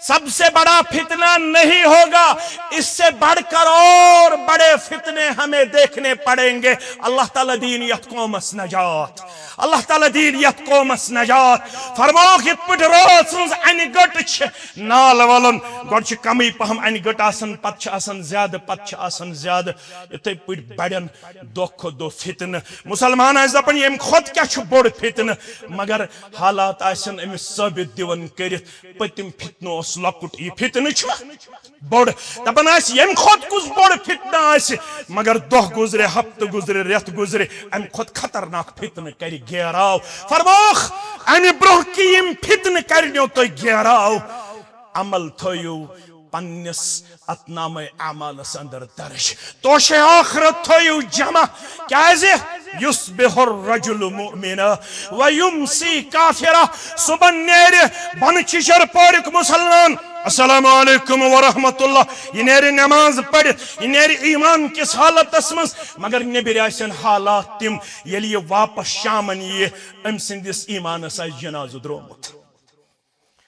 سب سے بڑا فتنہ نہیں ہوگا، اس سے بڑھ کر اور بڑے فتنے ہمیں دیکھنے پڑیں گے۔ اللہ تعالیٰ دین یتھ قومس نجات، اللہ تعالیٰ دین یتھ قومس نجات۔ فرموکھ، یِتھ پٲٹھۍ رٲژ ہٕنٛز انہِ گٔٹ چھِ نال ولان، گۄڈٕ چھِ کمٕے پہم انہِ گٔٹ آسان، پتہٕ چھِ آسان زیادٕ، پتہٕ چھِ آسان زیادٕ۔ یِتھے پٲٹھۍ بڑن دۄہ کھۄتہٕ دۄہ فتنہٕ۔ مسلمان آسہِ دپان، ییٚمہِ کھۄتہٕ کیٛاہ چھُ بوٚڑ فتنہٕ؟ مگر حالات آسن أمِس ثٲبت دِوان کٔرِتھ، پٔتِم فتنہٕ اوس لۄکُٹ، یہِ فتنہٕ چھُ بوٚڑ۔ دپان آسہِ، ییٚمہِ کھۄتہٕ کُس بوٚڑ فتنہٕ آسہِ؟ مگر دۄہ گُزرِ، ہفتہٕ گُزرِ، رٮ۪تھ گُزرِ، امہِ کھۄتہٕ خطرناک فتنہٕ کرِ گیراو۔ فرموکھ، امہِ برونٛہہ کہِ یِم فتنہٕ کرنیو تۄہہِ گیراو، عمل تھٲیِو پننِس اتھ نامہ اعمالس اندر درج۔ توشے آخرت تھٲیِو جمع۔ کیازِ؟ یصبح الرجل مؤمنا ویمسی کافرا۔ صبحن نیرِ بنہٕ چِچر پورِک مسلمان، السلام علیکم ورحمۃ اللہ، یہِ نیرِ نماز پٔرِتھ، یہِ نیرِ ایمان کِس حالتس منٛز، مگر نیبرۍ آسن حالات تِم، ییٚلہِ یہِ واپس شامن ییہِ، أمۍ سٕنٛدِس ایمانس آسہِ جنازٕ درٛومُت۔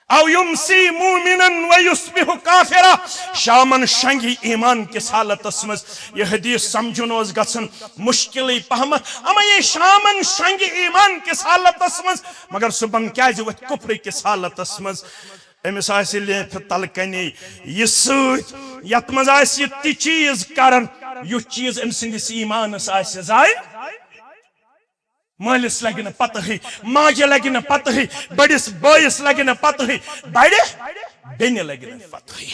او یمسی مومنا و یصبح کافرا۔ شامن شنگی ایمان کس حالتس منٛز۔ یہ حدیث سمجھن اوس گژھن مشکلٕے پہمتھ، اما یہ شامن شنگی ایمان کس حالتس منٛز، مگر صبحن کیازِ وتھِ کفر کس حالتس منٛز؟ أمِس آسہِ لیفہِ تل کنے یہ سۭتۍ، یتھ منٛز آسہِ یہ تہِ چیز کران، یُتھ چیز أمۍ سٕنٛدِس ایمانس آسہِ ضایع۔ مٲلِس لگہِ نہٕ پتہٕے، ماجہِ لگہِ نہٕ پتہٕے، بٔڑِس بٲیِس لگہِ نہٕ پتہٕے، بڑِ بیٚنہِ لگہِ نہٕ پتہٕے۔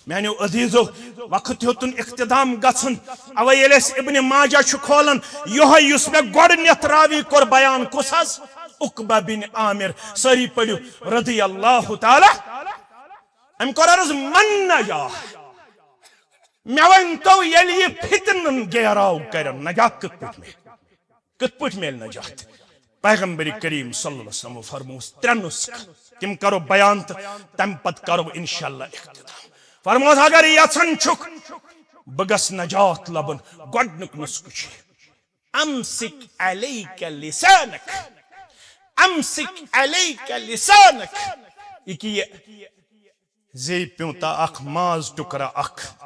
میانیو عزیزو، وقت ہیوٚتُن اختتام گژھُن۔ اوے ییٚلہِ أسۍ ابن ماجہ چھُ کھولان، یۄہے یُس مےٚ گۄڈٕنیتھ راوی کوٚر بیان، کُس حظ؟ عقبہ بن عامر۔ سٲری پٔرِو، رضی اللہ تعالیٰ۔ أمۍ کوٚر عرض، من نجا؟ مےٚ ؤنۍ تو، ییٚلہِ یہِ فتنن گیراو کرن، نجات کِتھ پٲٹھۍ میلہِ؟ کِتھ پٲٹھۍ میلہِ نجات؟ پیغمبر کریم صلی اللہ علیہ وسلم فرموس ترٛےٚ نسخہٕ، تِم کرو بیان تہٕ تمہِ پتہٕ کرو انشاءاللہ اختتام۔ فرموس، اگر یژھان چھُکھ بہٕ گژھٕ نجات لبُن، گۄڈنیُک نسخہٕ چھُ، امسک علیک لسانک، امسک علیک لسانک۔ یہِ کہِ یہِ زی پیوٗنٛتاہ اکھ، ماز ٹُکرا اکھ،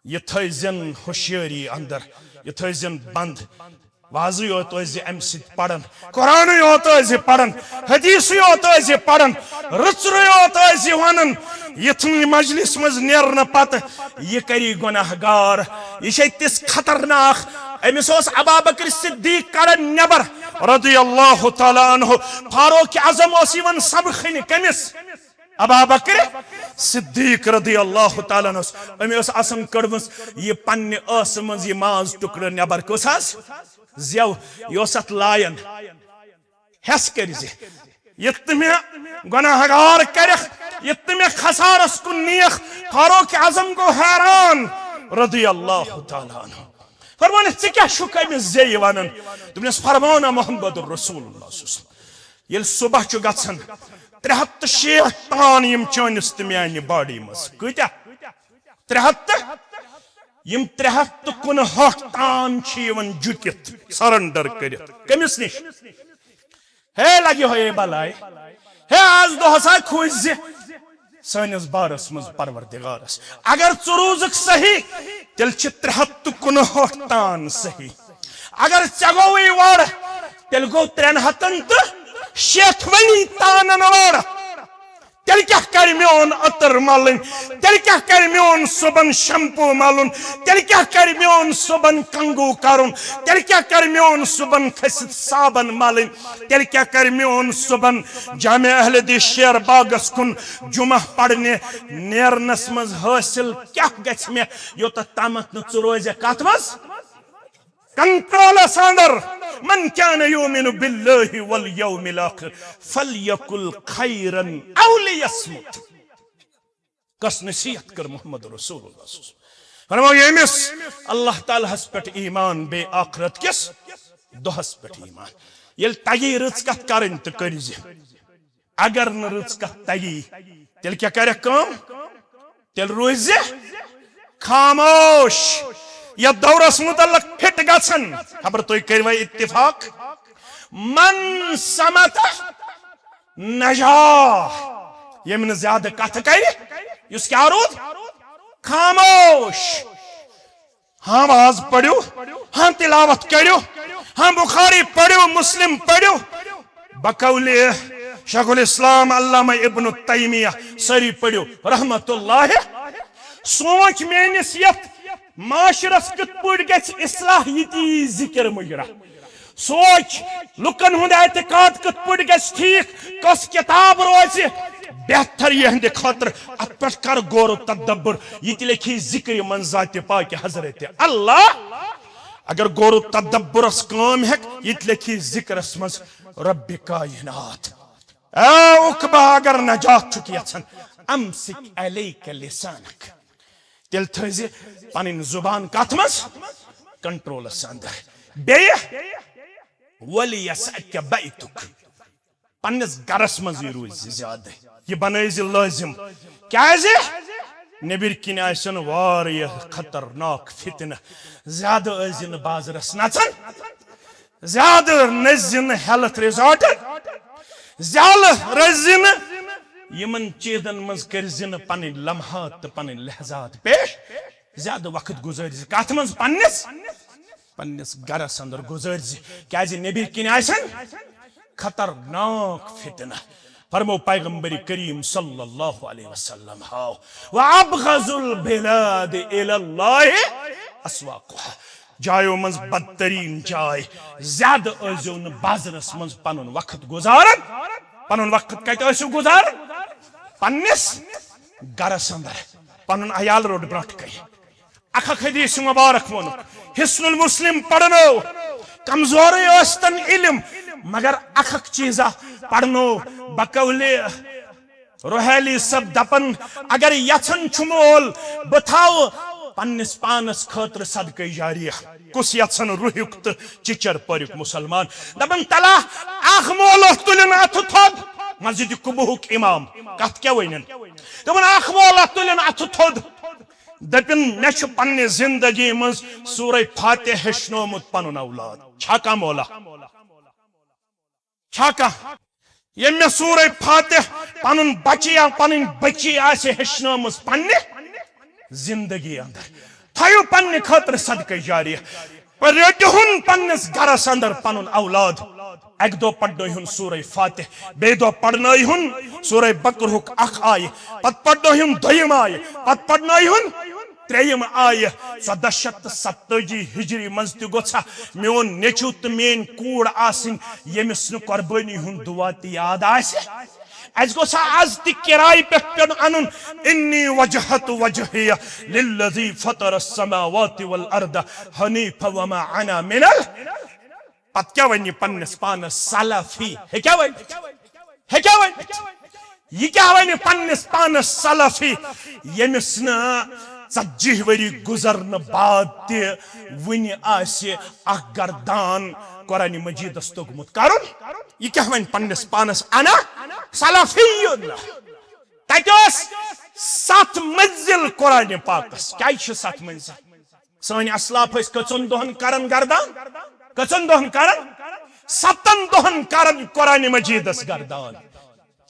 یہِ تھٲوزٮ۪ن ہوشیٲری اندر، یہِ تھٲوزٮ۪ن بند۔ وازٕے یوت ٲسۍ زِ امہِ سۭتۍ پران، قرآنٕے یوت ٲسۍ زِ پران، حدیثٕے یوت ٲسۍ زِ پران، رٕژرٕے یوت ٲسۍ زِ ونان۔ یِتھٕے مجلس منٛز نیرنہٕ پتہٕ یہِ کری گۄناہ گار۔ یہِ چھے تِژھ خطرناک۔ أمِس اوس ابا بکر صدیق کڑان نٮ۪بر رضی اللہ تعالیٰ عنہ۔ فاروق اعظم اوس یِوان سمکھنہِ۔ کٔمِس؟ ابا بکر صدیق رضی اللہ تعالیٰ عنہ، أمۍ ٲس آسان کٔڑمٕژ یہِ پننہِ ٲسہٕ منٛز یہِ ماز ٹُکڑٕ نٮ۪بر۔ کُس حظ؟ زٮ۪و۔ یہِ اوس اَتھ لایان، ہٮ۪س کٔرۍ زِ، یہِ تہٕ مےٚ گۄناہ گار کٔرِکھ، یہِ تہٕ مےٚ خسارس کُن نِیَکھ۔ فاروق اعظم گوٚو حیران رضی اللہ تعالیٰ عنہ۔ فرموونَس، "ژٕ کیٛاہ چھُکھ أمِس زیٚیہِ وَنان؟" دوٚپنَس، "فرماونا محمد رسول اللہ صلی اللہ علیہ وسلم، ییٚلہِ صبح چھُ گژھان، ترٛےٚ ہَتھ تہٕ شیٹھ تان یِم چٲنِس تہٕ میانہِ باڈی منٛز۔" کۭتیٛاہ؟ ترٛےٚ ہَتھ تہٕ، یِم ترٛےٚ ہَتھ تہٕ کُنہٲٹھ تان چھِ یِوان جُکِتھ، سرنڈر کٔرِتھ۔ کٔمِس نِش؟ ہے لگہِ ہوے بلاے۔ ہے، آز دۄہس آے کھوٗژ زِ سٲنِس بارس منٛز پروردگارس۔ اگر ژٕ روٗزکھ صحیح، تیٚلہِ چھِ ترٛےٚ ہَتھ تہٕ کُنہٲٹھ تان صحیح۔ اگر ژےٚ گوٚوُے وۄڑ، تیٚلہِ گوٚو ترٛٮ۪ن ہَتَن تہٕ شیٹھ ؤنی تانن وۄڑ۔ تیٚلہِ کیٛاہ کرِ میون عطر ملٕنۍ؟ تیٚلہِ کیٛاہ کرِ میون صُبحن شمپو ملُن؟ تیٚلہِ کیٛاہ کرِ میون صُبحن کنگو کرُن؟ تیٚلہِ کیٛاہ کرِ میون صُبحن کھٔسِتھ صابن ملٕنۍ؟ تیٚلہِ کیٛاہ کرِ میون صُبحن جامع اہل حدیث شیر باغس کُن جمعہ پرنہِ نیرنس منٛز حٲصِل کیٛاہ گژھِ مےٚ، یوٚتتھ تامتھ نہٕ ژٕ روزکھ کتھ منٛز؟ کنٹرولس اندر۔ من کان یؤمن باللہ والیوم الاخر فلیقل خیرا او لیصمت۔ کس نصیحت کٔر محمد رسول اللہ صلی اللہ علیہ وسلم؟ فرماو، ییٚمِس اللہ تعالیٰ ہس پٮ۪ٹھ ایمان، بیٚیہِ آخرت کِس دۄہس پٮ۪ٹھ ایمان، ییٚلہِ تگی رٕژ کتھ کرٕنۍ تہٕ کٔرۍ زِ۔ اگر نہٕ رٕژ کتھ تگی، تیٚلہِ کیٛاہ کرٮ۪کھ کٲم؟ تیٚلہِ روٗزِ خاموش۔ یتھ دورس متعلق فٹ گژھن، خبر تُہۍ کٔروا اتفاق؟ من صمت نجا۔ ییٚمۍ نہٕ زیادٕ کتھٕ کرِ، یُس کیٛاہ روٗد؟ خاموش۔ ہاں واز پٔرِو، ہاں تلاوت کٔرِو، ہاں بخاری پٔرِو، مسلم پٔرِو، بقول شیخ الاسلام علامہ ابن تیمیہ، سٲری پٔرِو رحمت اللہ۔ سونچ میٲنِس یتھ معاشرس کِتھ پٲٹھۍ گژھِ اصلاح، یہِ تہِ یی ذکر مُجرا۔ سونچ، لُکن ہُنٛد اعتقاد کِتھ پٲٹھۍ گژھِ ٹھیٖک، کۄس کِتاب روزِ بہتر یِہنٛدِ خٲطرٕ، اتھ پٮ۪ٹھ کر غور و تدبر۔ یہِ تہِ لیکھی ذکرِ منٛز ذاتِ پاکِ حضرت اللہ۔ اگر غور و تدبرس کٲم ہیٚکھ، یہِ تہِ لیکھی ذکرس منٛز رب کائنات۔ اے عقبہ، اگر نجات چھُکھ یژھان، امسک علیک لسانک، تیٚلہِ تھٲیزِ پنٕنۍ زُبان کتھ منٛز؟ کنٹرولس اندر۔ بیٚیہِ، ولیسعک بیتک، پننِس گرس منٛزٕے روٗزِ زیادٕ، یہِ بنٲیزِ لٲزم۔ کیازِ؟ نیٚبرۍ کِنۍ آسن واریاہ خطرناک فتنہٕ، زیادٕ ٲسزِ نہٕ بازرس نژان، زیادٕ نٔژزِ نہٕ ہیلتھ ریزارٹن، زیادٕ رٔززِ نہٕ یِمن چیٖزن منٛز، کٔرزِ نہٕ پنٕنۍ لمحات تہٕ پنٕنۍ لحظات پیش، زیادٕ وقت گُزٲرزِ کتھ منٛز؟ پننِس، پننِس گرس اندر گُزٲرزِ، کیازِ نیٚبرۍ کِنۍ آسن خطرناک فتنہٕ۔ فرمو پیغمبر کریم صلی اللہ علیہ وسلم، ہاو، وابغض البلاد الی اللہ اسواقها، جایو منٛز بدترین جاے، زیادٕ ٲسۍزیو نہٕ بازرس منٛز پنُن وقت گُزاران۔ پنُن وقت کتہِ ٲسِو گُزاران؟ پننِس گرس اندر۔ پنُن عیال روٚٹ برونٛٹھ کَنہِ۔ اکھ اکھ حدیث مبارک ووٚنُکھ، حصن المسلم پرنو، کمزورے ٲسۍتن علم، مگر اکھ اکھ چیٖزا پرنو۔ بقولِ روحیلی صٲب دپان، اگر یژھان چھُ مول، بہٕ تھاوٕ پننِس پانس خٲطرٕ صدقے جاریہ۔ کُس یژھان روحیُک تہٕ چچر پورُک مسلمان؟ دپان، تلا اکھ مولا تُلِن اتھٕ تھوٚد، مسجد قبوہُک امام، کتھ کیٛاہ ونن؟ دپان، اکھ مولا تُلِن اتھٕ تھوٚد، دٔپِن، مےٚ چھُ پننہِ زندگی منٛز سورہ فاتح ہیٚچھنومُت پنُن اولاد۔ چھا کانٛہہ مولا؟ چھا کانٛہہ؟ ییٚمۍ مےٚ سورہ فاتح پنُن بچہِ یا پنٕنۍ بچی آسہِ ہیٚچھنٲومٕژ پننہِ زندگی اندر، تھٲیِو پننہِ خٲطرٕ صدقہ جاریہ۔ رٔٹِہُن پننِس گرس اندر پنُن اولاد۔ اکہِ دۄہ پرنٲیہُن سورہ فاتح، بیٚیہِ دۄہ پرنٲیہُن سورہ بقرہُک اکھ آیہِ، پتہٕ پرنٲیہُن دوٚیِم آیہِ، پتہٕ پرنٲیہُن ترٛیٚیِم آیہِ۔ ژۄدہ شیٚتھ تہٕ ستتٲجی ہجری منٛز تہِ گوٚژھا میون نیٚچو تہٕ میٲنۍ کوٗر آسٕنۍ، ییٚمِس نہٕ قۄربٲنی ہُنٛد دُعا تہِ یاد آسہِ؟ اسہِ گوٚژھ آز تہِ کرایہِ پٮ۪ٹھ پیوٚن انُن، "انی وجہت وجہیہ للذی فطر السماوات والارض حنیفا وما انا من ال"۔ پتہٕ کیٛاہ ونہِ یہِ پننِس پانس سلفی؟ ہیٚکیٛاہ ؤنِتھ؟ ہیٚکیٛاہ ؤنِتھ؟ یہِ کیٛاہ ونہِ پننِس پانس سلفی، ییٚمِس نہٕ ژتجی ؤری گُزرنہٕ بعد تہِ وُنہِ آسہِ اکھ گردان قرآن مجیدس توٚگمُت کرُن؟ یہِ کیٛاہ ونہِ پننِس پانس؟ انا سلفی۔ تتہِ ٲس ستھ منزل قرآن پاکس۔ کیٛازِ چھِ ستھ منزل؟ سٲنۍ اسلاف ٲسۍ کٔژن دۄہن کران گردان؟ کٔژن دۄہن کران؟ ستن دۄہن کران قرآن مجیدس گردان۔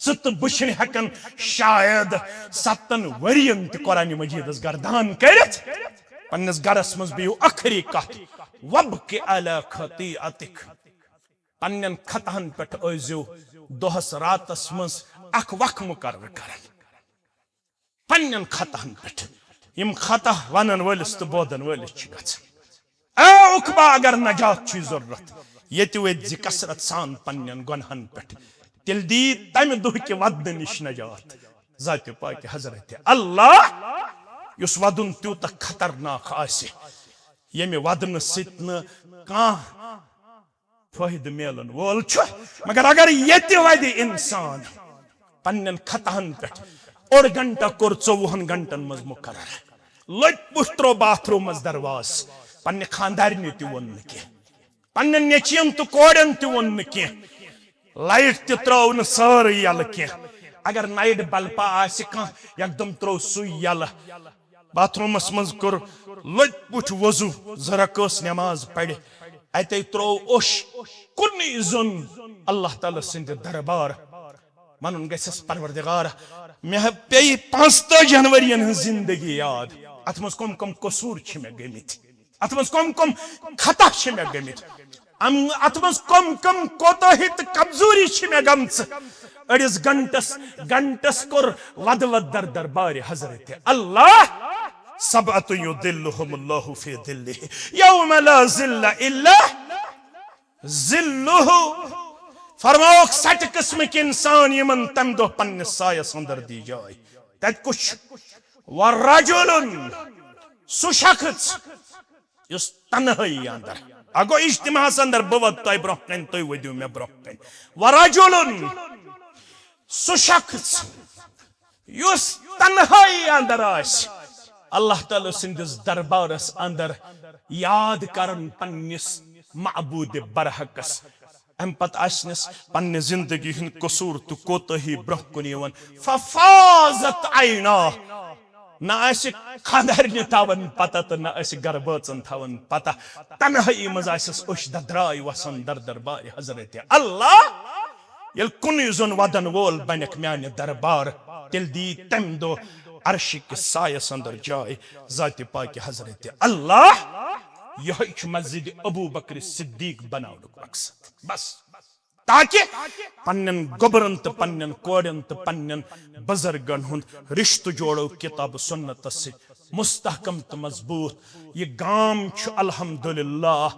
ژٕ تہٕ بہٕ چھِنہٕ ہٮ۪کان شاید ستن ؤرین تہِ قرآن مجیدس گردان کٔرِتھ۔ پننِس گرس منٛز بِہِو، ٲخری کتھ، "وابک علی خطیئتک"۔ پننٮ۪ن خطاہن پٮ۪ٹھ ٲسۍزیو دۄہس راتس منٛز اکھ وقت مقرر کران۔ پننٮ۪ن خطاہن پٮ۪ٹھ۔ یِم خطا ونن وٲلِس تہٕ بوزن وٲلِس چھِ گژھان۔ اے عقبہ، اگر نجات چھُے ضروٗرت، ییٚتہِ وٲتۍ زِ کثرت سان پننٮ۪ن گۄنہن پٮ۪ٹھ، تیٚلہِ دی تمہِ دۄہ کہِ ودنہٕ نِش نجات ذاتِ پاکہِ حضرت اللہ، یُس ودُن تیوٗتاہ خطرناک آسہِ، ییٚمہِ ودنہٕ سۭتۍ نہٕ کانٛہہ فٲیدٕ میلن وول چھُ۔ مگر اگر ییٚتہِ ودِ انسان پننٮ۪ن خطاہن پٮ۪ٹھ، اوٚڑ گھنٹہ کوٚر ژوٚوُہن گھنٹن منٛز مقرر، لٔگۍ پٲٹھۍ ترٛوو باتھ روٗمس دروازٕ، پننہِ خانٛدارنہِ تہِ ووٚن نہٕ کینٛہہ، پننٮ۪ن نیٚچوٮ۪ن تہٕ کورٮ۪ن تہِ ووٚن نہٕ کینٛہہ، لایٹ تہِ ترٲو نہٕ سٲرٕے یَلہٕ کینٛہہ۔ اگر نایٹ بلبہ آسہِ کانٛہہ، یکدم ترٲو سُے یَلہٕ۔ باتھ روٗمس منٛز کوٚر لٔگۍ پٲٹھۍ وضو، زٕ رکٲژ نماز پرِ، اتے ترٲو اوٚش، کُنُے زوٚن اللہ تعالیٰ سٕنٛدِ دربار۔ ونُن گژھٮ۪س، پروردگار، مےٚ پیٚیہِ پانٛژتٲجِہن ؤرین ہٕنٛز زندگی یاد۔ اتھ منٛز کم کم قصوٗر چھِ مےٚ گٔمٕتۍ؟ اتھ منٛز کم کم خطا چھِ مےٚ گٔمٕتۍ؟ ام، اتھ منٛز کم کم کوتاہی تہٕ کمزوری چھِ مےٚ گٔمژٕ؟ أڑِس گھنٹس، گھنٹس کوٚر ودٕ ودٕ در دربارِ حضرت اللہ۔ سبعة یظلهم اللہ فی ظلہ یوم لا ظل الا ظلہ۔ فرماوکھ، سَتہِ قٕسمٕکۍ انسان یِمن تمہِ دۄہ پننِس سایس اندر دی جاے۔ تتہِ کُس چھُ؟ ورجل، سُہ شخص یُس تنہٲیی اندر، اگو اجتماعس اندر بہٕ وَدٕ تۄہہِ برونٛہہ کنہِ، تُہۍ ؤدِو مےٚ برونٛہہ کنہِ۔ ورجل، سُہ شخص یُس تنہٲیی اندر آسہِ، اللہ تعالیٰ سٕنٛدِس دربارس اندر یاد کران پننِس معبود برحقس۔ امہِ پتہٕ آسنس پننہِ زندگی ہُنٛد قصوٗر تہٕ کوتٲہی برونٛہہ کُن یِوان۔ ففاضت عینا، نہ آسہِ خانٛدارنہِ تھاوان پتہ تہٕ نہ آسہِ گرٕ بٲژن تھاوان پتہ۔ تنہٲیی منٛز آسٮ۪س أچھ ددراے وسان در دربارِ حضرت اللہ۔ ییٚلہِ کُنُے زوٚن ودن وول بنکھ میانہِ دربار، تیٚلہِ دی تمہِ دۄہ عرشہِ کِس سایس اندر جاے ذاتِ پاکہِ حضرت اللہ۔ یِہوٚے چھُ مسجد ابو بکر صدیق بناونُک مقصد۔ بس۔ تاکہ پننٮ۪ن گوٚبرن تہٕ پننٮ۪ن کورٮ۪ن تہٕ پننٮ۪ن بزرگن ہُنٛد رشتہٕ جوڑو کتاب سنتس سۭتۍ مستحکم تہٕ مضبوط۔ یہِ گام چھُ الحمدللہ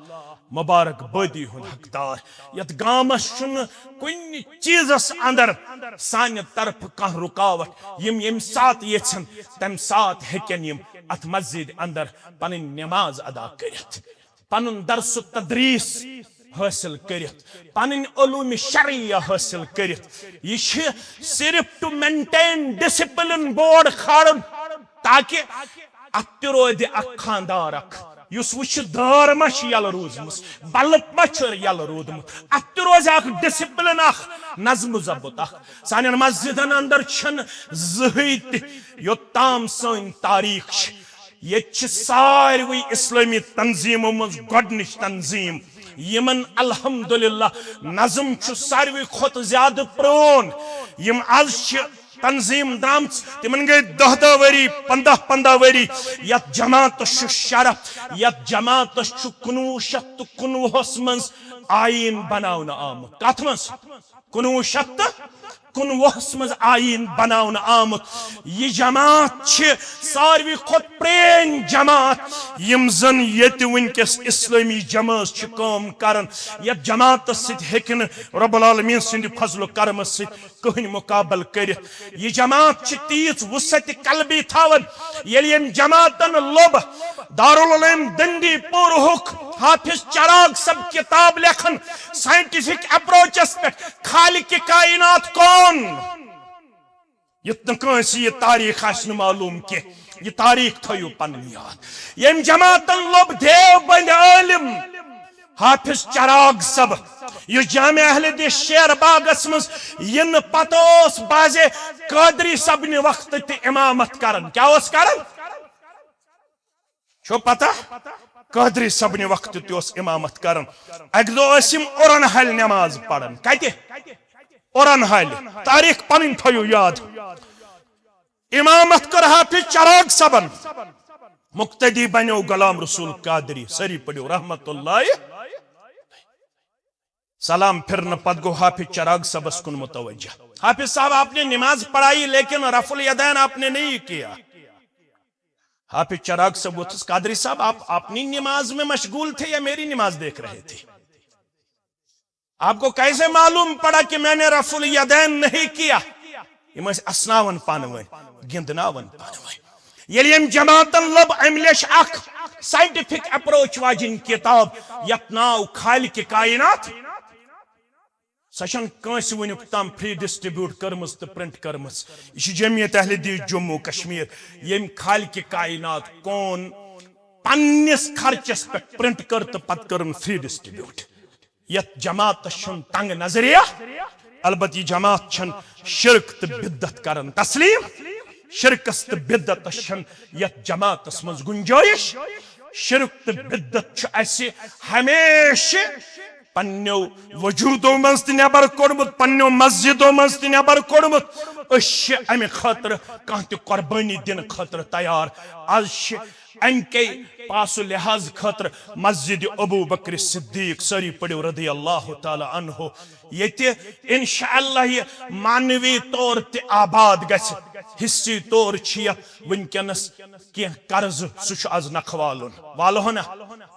مبارک بٲدی ہُنٛد حقدار۔ یتھ گامس چھُنہٕ کُنہِ چیٖزس اندر سانہِ طرفہٕ کانٛہہ رکاوٹ۔ یِم ییٚمہِ ساتہٕ یژھن، تمہِ ساتہٕ ہیٚکن یِم اتھ مسجد اندر پنٕنۍ نماز ادا کٔرِتھ، پنُن درس و تدریس حٲصِل کٔرِتھ، پنٕنۍ علوم شرعیہ حٲصِل کٔرِتھ۔ یہِ چھِ صرف to maintain discipline board کھالُن، تاکہ اتھ تہِ روزِ اکھ خاندار اکھ، یُس وٕچھِ دٲر ما چھِ یَلہٕ روٗزمٕژ، بلب ما چھُ یَلہٕ روٗدمُت، اتھ تہِ روزِ اکھ discipline، اکھ نظم و ضبط اکھ۔ سانٮ۪ن مسجدن اندر چھنہٕ زٕہٕے تہِ، یوٚتام سٲنۍ تاریخ چھِ، ییٚتہِ چھِ ساروٕے اسلٲمی تنظیٖمو منٛز گۄڈٕنِچ تنظیٖم، یِمن الحمدللہ نظم چھُ ساروٕے کھۄتہٕ زیادٕ پرٛون۔ یِم از چھِ تنظیٖم درٛامژٕ، تِمن گٔے دَہ دَہ ؤری، پنٛداہ پنٛداہ ؤری۔ یتھ جماعتس چھُ شرف، یتھ جماعتس چھُ کُنوُہ شیٚتھ تہٕ کُنوُہس منٛز آیٖن بناونہٕ آمُت۔ کتھ منٛز؟ کُنوُہ شیٚتھ تہٕ کُنوُہس منٛز آییٖن بناونہٕ آمُت۔ یہِ جماعت چھِ ساروی کھۄتہٕ پرٛٲنۍ جماعت، یِم زن ییٚتہِ وٕنکیٚس اسلٲمی جمٲژ چھِ کٲم کران۔ یتھ جماعتس سۭتۍ ہیٚکہِ نہٕ رب العالمین سٕنٛدِ فضل و کرمہٕ سۭتۍ کٕہٕنۍ مقابل کٔرِتھ۔ یہِ جماعت چھِ تیٖژ وسعت قلبی تھاوان، ییٚلہِ ییٚمۍ جماعتن لوٚب دارالعلوم دندی پورہُک حافظ چراغ صٲب کتاب لیکھن سائنٹیفک اپروچس پٮ۪ٹھ، خالق کائنات کون؟ یُتھ نہٕ کٲنٛسہِ یہِ تاریخ آسہِ نہٕ معلوم کینٛہہ، یہِ تاریخ تھٲیِو پنٕنۍ یاد۔ ییٚمۍ جماعتن لوٚب دیوبند عٲلم حافظ چراغ صٲب، یُس جامع اہل حدیث شیر باغس منٛز یِنہٕ پتہٕ اوس بعضے قادری صٲبنہِ وقتہٕ تہِ امامت کران۔ کیٛاہ اوس کران؟ چھو پتہ؟ قادری صٲبنہِ وقتہٕ تہِ اوس امامت کران۔ اکہِ دۄہ ٲسۍ یِم اُرن ہلہِ نماز پران۔ کتہِ؟ اُرن ہلہِ۔ تاریخ پنٕنۍ تھٲیِو یاد۔ امامت کٔر حافظ چراغ صٲبن۔ مقتدی بنیو غلام رسول قادری۔ سٲری پٔرِو رحمت اللہ۔ سلام پھرنہٕ پتہٕ گوٚو حافظ چراغ صٲبس کُن متوجہ۔ حافظ صاحب، آپ نے نماز پڑھائی، لیکن رفع الیدین آپ نے نہیں کیا۔ حافظ چراغ صٲب ووٚتھُس، قادری صاحب، آپ اپنی نماز میں مشغول تھے یا میری نماز دیکھ رہے تھے؟ آپ کو کیسے معلوم پڑا کہ میں نے رفع الیدین نہیں کیا؟ یِم ٲسۍ اسناوان پانہٕ ؤنۍ، گِنٛدناوان پانہٕ ؤنۍ۔ ییٚلہِ ییٚمۍ جماعتن لٔب، أمۍ لیٚچھ اکھ سائنٹیفک اپروچ واجِنۍ کِتاب، یتھ ناو خالق کائنات۔ سۄ چھنہٕ کٲنٛسہِ وٕنیُک تام فری ڈسٹریبیوٹ کٔرمٕژ تہٕ پرنٹ کٔرمٕژ۔ یہِ چھِ جمعیت اہل حدیث جموں کشمیر، ییٚمۍ خالق کائنات کون پننِس خرچس پٮ۪ٹھ پرنٹ کٔر تہٕ پتہٕ کٔرٕن فری ڈسٹریبیوٹ۔ یتھ جماعتس چھُنہٕ تنگ نظریہ، البتہ یہِ جماعت چھنہٕ شرک تہٕ بدعت کران تسلیم۔ شرکس تہٕ بدعتس چھنہٕ یتھ جماعتس منٛز گنجٲیش۔ شرک تہٕ بدعت چھُ اسہِ ہمیشہِ پننیو وجودو منٛز تہِ نٮ۪بر کوٚڑمُت، پننیو مسجدو منٛز تہِ نٮ۪بر کوٚڑمُت۔ أسۍ چھِ امہِ خٲطرٕ کانٛہہ تہِ قربٲنی دِنہٕ خٲطرٕ تیار۔ از چھِ امہِ کے پاس و لحاظ خٲطرٕ مسجد ابو بکر صدیق، سٲری پٔرِو رضی اللہ تعالیٰ عنہ، ییٚتہِ انشاءاللہ یہِ معنوی طور تہِ آباد گژھِ۔ حصی طور چھِ یتھ وٕنکیٚنس کینٛہہ قرضہٕ، سُہ چھُ از نکھٕ والُن۔ والہو نا؟